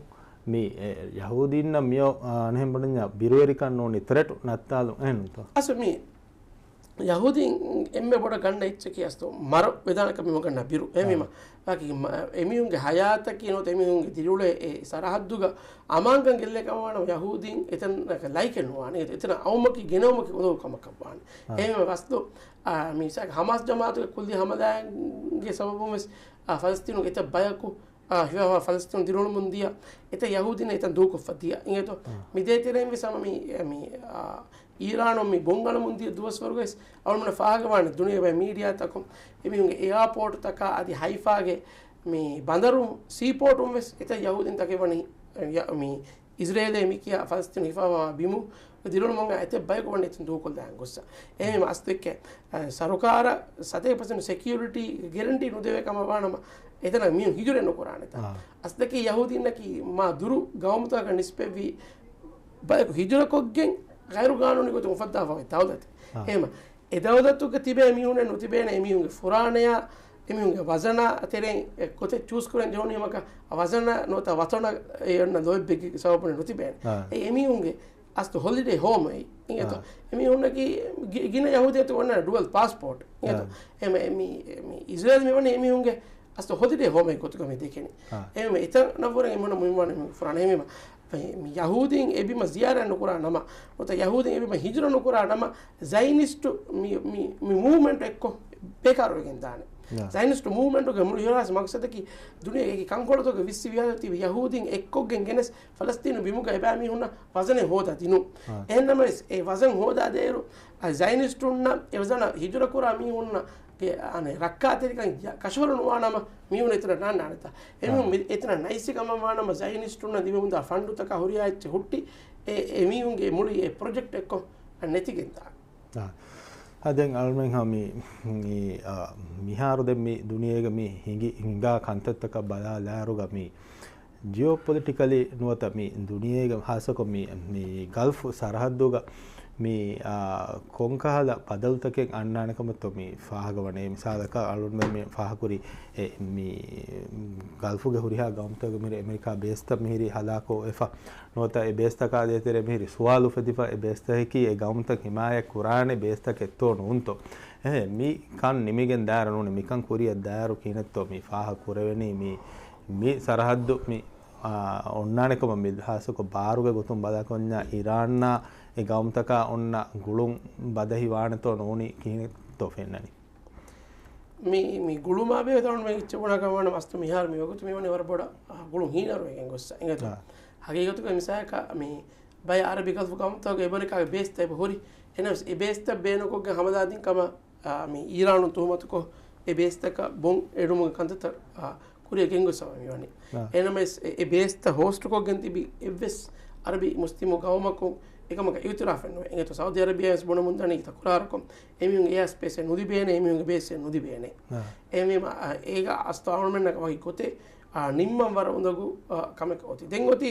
މި، އެ، ޔަހޫދީންނަށް މިއޮ-، އާ، އަނެއްހެން ބުނަންޏާ ބިރުވެރިކަން ނޫނީ ތްރެޓު ނައްތާލުން އެހެންތޯ؟ އަސްލު މި ޔަހޫދީން އެންމެ ބޮޑަށް ގަންނަ އެއްޗަކީ އަސްލު މަރު ވެދާނެ ކަމެއް ގަންނަ ބިރު. އެހެންވީމަ، އާ. ވާކި މަ-، އެމީހުންގެ ހަޔާތަކީ ނުވަތަ އެމީހުންގެ ދިރިއުޅޭ އެ ސަރަހައްދުގަ އަމާންކަން ގެއްލޭ ކަމަށް ވާނަމަ ޔަހޫދީން އެތަނަކަށް ލައިކެއް ނުވާނެ. އެތަނަށް އައުމަކީ ގެނައުމަކީ އުނދަގޫ ކަމަކަށް ވާނެ. އާ. އެހެންވީމަ އަސްލު، އާ، މި ސާ-، ހަމާސް ޖަމާއަތުގެ ކުއްލި ހަމަލާގެ ސަބަބުން ވެސް، އާ، ފަލަސްތީނުގެ އެތައް ބަޔަކު، އާ، ހިފާ ފަލަސްތީނު ދިރިއުޅުމުން ދިޔަ އެތައް ޔަހޫދީން އެތަން ދޫކޮށްފަ ދިޔަ. އިނގޭތޯ؟ އާ. މި ދޭތެރެއިން ވެސް ހަމަ މި، މި، އާ، އީރާނުން މި ބޮން އަޅަމުން ދިޔަ ދުވަސްވަރުގަ ވެސް އަޅުމެންނަށް ފާހަގަވާނެ ދުނިޔޭގެ ބައެއް މީޑިއާތަކުން އެމީހުންގެ އެއާޕޯޓުތަކާ އަދި ހައިފާގެ މި ބަނދަރު ސީޕޯޓުން ވެސް އެތައް ޔަހޫދީން ތަކެއް ވަނީ، ޔަ-، މި އިޒްރޭލޭ މި ކިޔާ ފަލަސްތީނު ހިފާވާ ބިމު ދިރިއުޅުމުން އެތައް ބަޔަކު ވަނީ އެތަން ދޫކޮށްލާން ގޮއްސަ. އެހެން އަސްލެއްކެ، އަ، ސަރުކާރަށް ސަތޭކަ ޕަސެންޓް ސެކިއުރިޓީ ގެރެންޓީ ނުދެވޭ ކަމަށް ވާނަމަ، އެތަނަށް މީހުން ހިޖުރަ ނުކުރާނެތާ. އާ. އަސްލަކީ ޔަހޫދީންނަކީ މާ ދުރު ގައުމުތަކަކަށް ނިސްބަތްވީ ބަޔަކު ހިޖުރަކޮށްގެން ޣައިރު ގާނޫނީ ގޮތުން އުފައްދާފަވޭ ދައުލަތެއް. އާ. އެހެމަ، އެ ދައުލަތުގަ ތިބޭ މީހުނެއް ނުތިބޭނެ އެމީހުންގެ ފުރާނަޔާ، އެމީހުންގެ ވަޒަނާ ތެރެއިން އެ ގޮތެއް ޗޫސް ކުރަން ޖެހުނީމަކަ، އަ ވަޒަނާ ނުވަތަ ވަތަނަށް އެ އޮންނަ ލޯތްބެއްގެ ސަބަބުން ނުތިބޭނެ. އާ. އެ އެމީހުންގެ އަސްލު ހޮލިޑޭ ހޯމް އެއީ. އިނގޭތޯ؟ އާ. އެމީހުންނަކީ ގި-، ގިނަ ޔަހޫދިއްޔަތު އޮންނަ ޑުއަލް ޕާސްޕޯޓް. އިނގޭތޯ؟ އާ. އެމަ-، އެ މި-، މި އިޒްރޭލް މިވަނީ އެމީހުންގެ އަސްލު ހޮލިޑޭ ހޯމެއް ގޮތުގަ މި ދެކެނީ. އާ. އެމަ އެތަނަށްވުރެ އެމީހުންނަށް މުހިންމުވާނެ މި ފުރާނަ. އެމީމަ މި ޔަހޫދީން އެ ބިމަށް ޒިޔާރަތް ނުކުރާ ނަމަ، ނުވަތަ ޔަހޫދީން އެ ބިމަށް ހިޖުރަ ނުކުރާ ނަމަ، ޒައިނިސްޓު މި، މި، މި މޫވްމަންޓް އެއްކޮށް ބޭކާރުވެގެން ދާނެ. ޔާ. ޒައިނިސްޓު މޫވްމަންޓުގެ މުޅި ހިރާސް މަގްސަދަކީ ދުނިޔޭގެ އެކި ކަންކޮޅުތަކުގެ ވިއްސި ވިޔާދަ ތިބި ޔަހޫދީން އެއްކޮށްގެން ގެނެސް ފަލަސްތީނު ބިމުގަ އެބައި މީހުންނަށް ވަޒަނެއް ހޯދާ ދިނުން. އާ. އެހެންނަމަވެސް އެ ވަޒަން ހޯދާ ދޭއިރު، އަ، ޒައިނިސްޓުންނަށް އެ ވަޒަނަށް ހިޖުރަ ކުރާ މީހުންނަށް ގެ އަނެއް ރައްކާތެރިކަން ޔަ-، ކަށަވަރު ނުވާނަމަ، މީހުން އެތަނަށް ނާންނާނެތާ. އެމީހުން އާ. މި-، އެތަނަށް ނައިސް ކަމަށް ވާނަމަ، ޒައިނިސްޓުންނަށް ދިމަމުންދާ ފަންޑުތަކާ ހުރިހާ އެއްޗެއް ހުއްޓި، އެ، އެމީހުންގެ މުޅި އެ ޕްރޮޖެކްޓް އެއްކޮށް ނެތިގެންދާނެ. އާ. އާ، ދެން އަޅުމެން ހަމަ މި، މި، އާ، މިހާރު ދެން މި ދުނިޔޭގަ މި ހިނގި، ހިނގާ ކަންތައްތަކަށް ބަލާލާއިރުގަ މި ޖިއޯޕޮލިޓިކަލީ ނުވަތަ މި ދުނިޔޭގެ ހާއްސަކޮށް މި، މި ގަލްފު ސަރަހައްދުގަ މި، އާ، ކޮންކަހަލަ ބަދަލުތަކެއް އަންނާނެ ކަމަށްތޯ މި ފާހަގަވަނީ؟ މިސާލަކަށް އަޅުގަނޑުމެން މި ފާހަގަކުރި އެ، މި ގަލްފުގެ ހުރިހާ ގައުމުތަކުގެ މިހިރީ އެމެރިކާ ބޭސްތައް މިހިރީ ހަލާކުވެފަ ނުވަތަ އެ ބޭސްތަކާ ދޭތެރޭ މިހިރީ ސުވާލު އުފެދިފަ، އެ ބޭސްތަކަކީ އެ ގައުމުތައް ހިމާޔަތް ކުރާނެ ބޭސްތަކެއްތޯ ނޫންތޯ؟ އެހެން މި ކަން ނިމިގެން ދާއިރު ނޫނީ، މިކަން ކުރިއަށް ދާއިރު ކިހިނެއްތޯ މި ފާހަގަ ކުރެވެނީ؟ މި، މި ސަރަހައްދު މި، އާ، އޮންނާނެ ކަމަށް މި ހާއްސަކޮށް ބާރުގެ ގޮތުން ބަލާކޮށް އިރާންއާ އެ ގައުމުތަކާ އޮންނަ ގުޅުން ބަދަހި ވާނެތޯ ނޫނީ ކިހިނެއްތޯ ފެންނަނީ؟ މި، މި ގުޅުމާ ބެހޭ ތަނުން މެ އިއްޗެއް ބުނާކަށް ވާނަމަ އަސްލު މިހާރު މި ވަގުތު މިވަނީ ވަރަށް ބޮޑަށް، އާ، ގުޅުން ހީނަރުވެގެން ގޮއްސަ އިނގޭތޯ. އާ. ހަގީގަތުގަ މިސާލަކަށް މި ބައެއް އަރަބި ގަލްފު ގައުމުތަކުގެ އެމެރިކާގެ ބޭސްތައް އެބަ ހުރި. އެހެނަސް އެ ބޭސްތައް ބޭނުންކޮށްގެން ހަމަލާދިން ކަމަށް، އާ، މި އީރާނުން ތުހުމަތުކޮށް އެ ބޭސްތަކަށް ބޮން އެޅުމުގެ ކަންތައްތައް، އާ، ކުރިއަށް ގެންގޮސްފަ މިވަނީ. އާ. އެހެނަމެސް އެ، އެ ބޭސްތައް ހޯސްޓްކޮށްގެން ތިބި އެއްވެސް އަރަބި މުސްލިމު ގައުމަކުން އެކަމަކަށް އިއުތިރާފެއް ނުވޭ. އެނގޭތޯ ސައުދީ އަރަބިޔާ ވެސް ބުނަމުންދަނީ ތަކުރާރުކޮށް، އެމީހުން އެއާ ސްޕޭސެއް ނުލިބޭނެ، އެމީހުންގެ ބޭސްއެއް ނުލިބޭނެ. އެހެންވީމަ، އަ، އޭގަ އަސްތު އަޅުމެންނަކަށް ވަކި ގޮތެއް، އާ، ނިންމަން ވަރަށް އުނދަގޫ، އާ، ކަމެއް އޮތީ. ދެން އޮތީ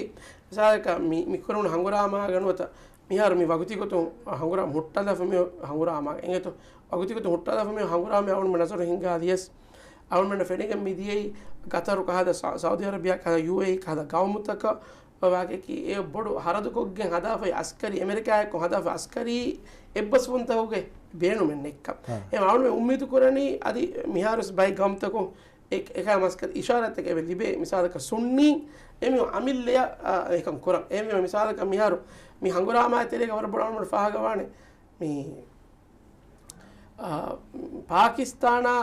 މިސާލަކަށް މި، މި ކުރެވުނު ހަނގުރާމާގަ ނުވަތަ މިހާރު މި ވަގުތީ ގޮތުން ހަނގުރާމަ ހުއްޓާލާފަ މި ހަނގުރާމާ އެނގޭތޯ. ވަގުތީ ގޮތުން ހުއްޓާލާފަ މި ހަނގުރާމަ އަޅުމެން ނަޒަރު ހިންގާލިޔަސް، އަޅުމެންނަށް ފެނިގެން މި ދިޔައީ ގަތަރު ކަހަލަ ސަ-، ސައުދީ އަރަބިޔާ ކަހަލަ ޔޫއޭއީ ކަހަލަ ގައުމުތަކަށް ވާގެކީ އެ ބޮޑު ހަރަދުކޮށްގެން ހަދާފައި އަސްކަރީ، އެމެރިކާއެއްކޮށް ހަދާފައި އަސްކަރީ އެއްބަސްވުންތަކުގެ ބޭނުމެއް ނެތްކަން. އާ. އެ އަޅުމެން އުއްމީދު ކުރަނީ އަދި މިހާރުވެސް ބައެއް ގައުމުތަކުން އެ، އެކަހަލަ މަސައްކަތް އިޝާރާތްތަކެއް އެބަ ލިބޭ. މިސާލަކަށް ސުންނީން އެމީހުން އަމިއްލަޔަށް، އާ، އެކަން ކުރަން. އެހެންވީމަ މިސާލަކަށް މިހާރު މި ހަނގުރާމާއި ތެރޭގަ ވަރަށް ބޮޑަށް އަޅުމެން ފާހަގަވާނެ މި، އާ، ޕާކިސްތާނާ،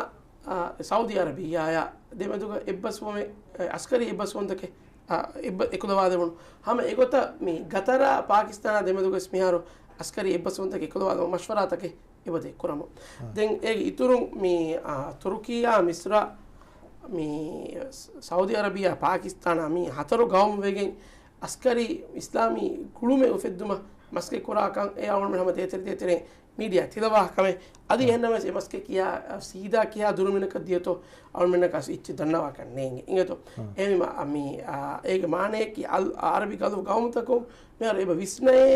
އާ، ސައުދީ އަރަބިއްޔާޔާ ދެމެދުގަ އެއްބަސްވުމެއް، އަސްކަރީ އެއްބަސްވުންތަކެއް، އާ، އެއްބަ-، އެކުލަވާދެވުނު. ހަމަ އެގޮތަށް މި ގަތަރާ ޕާކިސްތާނާ ދެމެދުގަވެސް މިހާރު އަސްކަރީ އެއްބަސްވުންތަކެއް އެކުލަވާދެވުނު މަޝްވަރާތަކެއް އެބަދޭ ކުރަމުން. އާ. ދެން އޭގެ އިތުރުން މި، އާ، ތުރުކީއާ މިސްރާ މި ސައުދީ އަރަބިއްޔާ ޕާކިސްތާނާ މި ހަތަރު ގައުމު ވެގެން އަސްކަރީ އިސްލާމީ ގުޅުމެއް އުފެއްދުމަށް މަސައްކަތް ކުރާކަން އެ އަޅުމެން ހަމަ ދޭތެރެ ދޭތެރެ މީޑިއާ ތިލަވާ ކަމެއް. އަދި އެހެންނަމަވެސް އެ މަސައްކަތް ކިޔާ، ސީދާ ކިޔާ ދުރުމިނަކަށް ދިޔަތޯ އަޅުމެންނަކަށް އެއްޗެއް ދަންނަވާކަށް ނޭނގެ. އިނގޭތޯ؟ އެހެންވީމަ، މި، އާ، އޭގެ މާނަޔަކީ އަލް އަރަބި ގަލްފް ގައުމުތަކުން މިހާރު އެބަ ވިސްނައޭ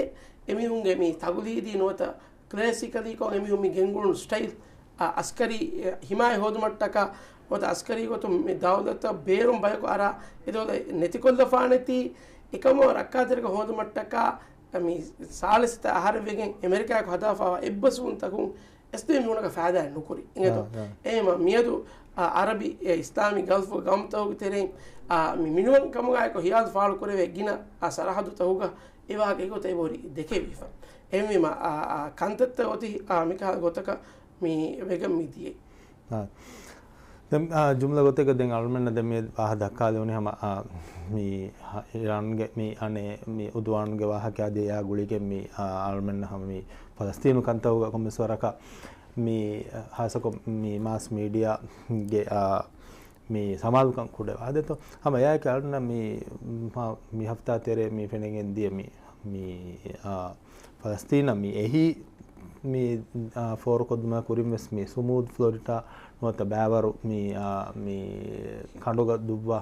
އެމީހުންގެ މި ތަގުލީދީ ނުވަތަ ކްލޭސިކަލީކޮށް އެމީހުން މި ގެންގުޅުނު ސްޓައިލް، އަ، އަސްކަރީ، އެ، ހިމާޔަތް ހޯދުމަށްޓަކާ ނުވަތަ އަސްކަރީ ގޮތުން މި ދައުލަތަށް ބޭރުން ބަޔަކު އަރާ އެ ދައުލަތް ނެތިކޮށްލަފާނެތީ، އެކަމަށް ރައްކާތެރިކަން ހޯދުމަށްޓަކާ މި ސާޅީސް އަހަރެއް ވެގެން އެމެރިކާއަކު ހަދާފައިވާ އެއްބަސްވުންތަކުން އެސްދެ މީހުންނަކަށް ފައިދާއެއް ނުކުރި. އިނގޭތޯ؟ އާ، އާ. އެހެންވީމަ މިއަދު، އާ، އަރަބި، އެ، އިސްލާމީ ގަލްފު ގައުމުތަކުގެ ތެރެއިން، އާ، މި މިނިވަންކަމުގައި އެކު ހިޔާލު ފާޅުކުރެވޭ ގިނަ، އާ، ސަރަހައްދުތަކުގަ އެ ވާހަކަ އެގޮތަށް އެބަހުރި ދެކެވިފަ. އެހެންވީމަ، އާ، އާ، ކަންތައްތައް އޮތީ، އާ، މިކަހަލަ ގޮތަކަށް މި ވެގެން މި ދިޔައީ. އާ. ދެން، އާ، ޖުމްލަ ގޮތެއްގަ ދެން އަޅުމެންނަށް ދެން މި ވާހަކަ ދައްކާލެވުނީ ހަމަ، އާ، މި އިރާންގެ މި އަނެއް މި އުދުވާންގެ ވާހަކަ އަދި އެއާ ގުޅިގެން މި، އާ، އަޅުމެންނަށް ހަމަ މި ފަލަސްތީނު ކަންތައްގަ ކޮންމެސް ވަރަކަށް މި، އާ، ހާއްސަކޮށް މި މާސް މީޑިއާގެ، އާ، މި ސަމާލުކަން ކުޑަވާދޭތޯ. ހަމަ އެއާއެކީ އަޅުންނަށް މި، މި ހަފްތާ ތެރޭ މި ފެނިގެން ދިޔަ މި، މި، އާ، ފަލަސްތީނަށް މި އެހީ މި، އާ، ފޯރުކޮށްދުމާ ކުރިން ވެސް މި ސުމޫދް ފްލޯރިޑާ ނުވަތަ ބައިވަރު މި، އާ، މި ކަނޑުގަ ދުއްވާ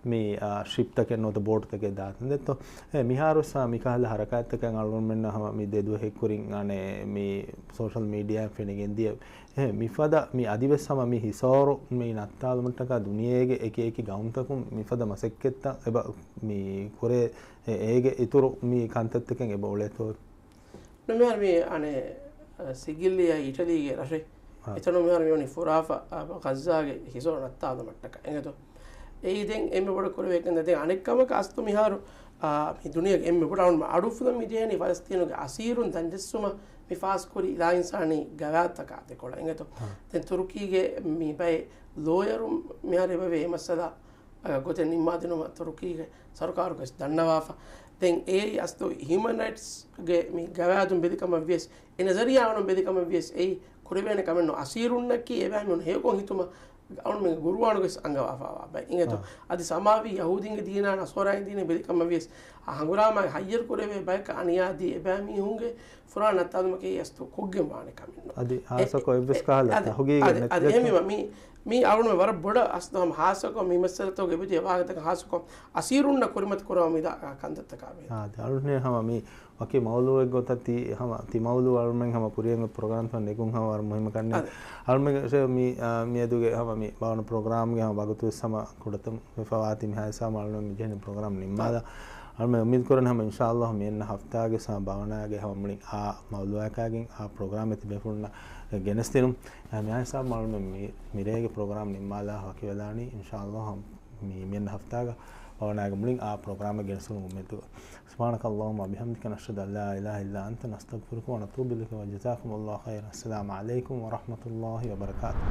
މި، އާ، ޝިޕްތަކެއް ނުވަތަ ބޯޓުތަކެއް ދާތަން ދެއްތޯ. އެ، މިހާރު ވެސް މިކަހަލަ ހަރަކާތްތަކަށް އަޅުގަނޑުމެންނަށް ހަމަ މި ދެދުވަހެއް ކުރިން އަނެއް މި ސޯޝަލް މީޑިއާއިން ފެނިގެން ދިޔަ. އެ، މިފަދަ މި އަދިވެސް ހަމަ މި ހިސޯރު މި ނައްތާލުމަށްޓަކާ ދުނިޔޭގެ އެކި އެކި ގައުމުތަކުން މިފަދަ މަސައްކަތްތައް އެބަ މި ކުރޭ. އެ، އޭގެ އިތުރު މި ކަންތައްތަކެއް އެބަ އުޅޭތޯ؟ ނު މިހާރު މި އަނެއް، އަ، ސިގިލްއިއްޔާ އިޓަލީގެ ރަށެއް. އާ. އެތަނުން މިހާރު މި ވަނީ ފުރާފަ، އަ، ޣައްޒާގެ ހިސޯރު ނައްތާލުމަށްޓަކާ. އެނގޭތޯ؟ އެއީ ދެން އެންމެ ބޮޑަށް ކުރެވޭ ކަންތައް. ދެން އަނެއް ކަމަކަށް އަސްލު މިހާރު، އާ، މި ދުނިޔޭގެ އެންމެ ބޮޑަށް އަޅުގަނޑު އަޑު އުފުލަން މި ޖެހެނީ ފަލަސްތީނުގެ އަސީރުން ދަންޖެއްސުމަށް މި ފާސްކުރި ލާއިންސާނީ ގަވާއިދުތަކާ ދެކޮޅަށް. އެނގޭތޯ؟ އާ. ދެން ތުރުކީގެ މި ބައެއް ލޯޔަރުން މިހާރު އެބަވޭ އެ މައްސަލަ އަ، ގޮތެއް ނިންމާދިނުމަށް ތުރުކީގެ ސަރުކާރު ވެސް ދަންނަވާފަ. ދެން އެއީ އަސްލު ހިއުމަން ރައިޓްސްގެ މި ގަވާއިދުން ބެލިކަމަށް ވިޔަސް، އެ ނަޒަރިއްޔާ އަޅުން ބެލިކަމަށް ވިޔަސް، އެއީ ކުރެވޭނެ ކަމެއް ނޫން. އަސީރުންނަކީ އެބައިމީހުން ހެޔޮކޮށް ހިތުމަށް އަޅުމެންގެ ގުރުއާނުގަ ވެސް އަންގަވާފައިވާ ބައެއް. އިނގޭތޯ؟ އާ. އަދި ސަމާވީ ޔަހޫދީންގެ ދީނާ ނަޞާރާއިން ދީނެއް ބެލިކަމަށް ވިޔަސް، އަ، ހަނގުރާމާގެ ހައްޔަރު ކުރެވޭ ބަޔަކަށް އަނިޔާދީ އެބައިމީހުންގެ ފުރާނަ ނައްތާލުމަކީ އަސްލު ކޮށްގެން ވާނެ ކަމެއް ނޫން. އަދި އެ، ހާއްސަކޮށް އެ، އެއްވެސް އެ، ކަހަލަ އަދި، ތަހުގީގެއް އަދި، ނެތް އަދި ދެއްތޯ؟ އެހެންވީމަ މީ، މީ އަޅުގަނޑު ވަރަށް ބޮޑަށް އަސްލު ހަމަ ހާއްސަކޮށް މި މައްސަލަތަކުގެ އެބަޖެހޭ ވާހަކަތަކަށް ހާއްސަކޮށް އަސީރުންނަށް ކުރިމަތި ކުރަމުން މިދާ ކަންތައްތަކާ ވޭ. އާދެ، އަޅުގަނޑު ހަމަ މީ ވަކި މައުޟޫއެއް ގޮތަށް ތީ ހަމަ ތި މައުޟޫ އަޅުމެން ހަމަ ކުރިއަށް ޕްރޮގްރާމްތައް ނެގުން ހަމަ ވަރަށް މުހިއްމު ކަންނޭނގެ. އަދި. އަޅުމެން މި، އާ، މިއަދުގެ ހަމަ މި ބާވަނަ ޕްރޮގްރާމްގެ ހަމަ ވަގުތު ވެސް ހަމަ ކުޑަތަން ވެފަވާތީ މިހާ ހިސާބުން އަޅުމެން މި ޖެހެނީ ޕްރޮގްރާމް ނިންމާލާ. އަޅުމެން އުއްމީދު ކުރަން ހަމަ އިންޝާﷲ މިއަންނަ ހަފްތާގެ ސާ ބާވަނާގެ ހަމަ މުޅިން އާ މައުޟޫއަކާގެން އާ ޕްރޮގްރާމް ތިބޭފުޅުންނަށް ގެނެސްދިނުން. އެހެން މިހާ ހިސާބުން އަޅުމެން މި، މިރޭގެ ޕްރޮގްރާމް ނިންމާލާ ވަކިވެލާނީ އިންޝާﷲ މި، މިއަންނަ ހަފްތާގަ ބާވަނާގެ މުޅިން އާ ޕްރޮގްރާމެއް ގެނެސްދިނުމުގެ އުއްމީދުގަ. سبحانك اللهم وبحمدك، نشهد أن لا إله إلا أنت، نستغفرك ونتوب إليك، وجزاكم الله خيرا. السلام عليكم ورحمة الله وبركاته.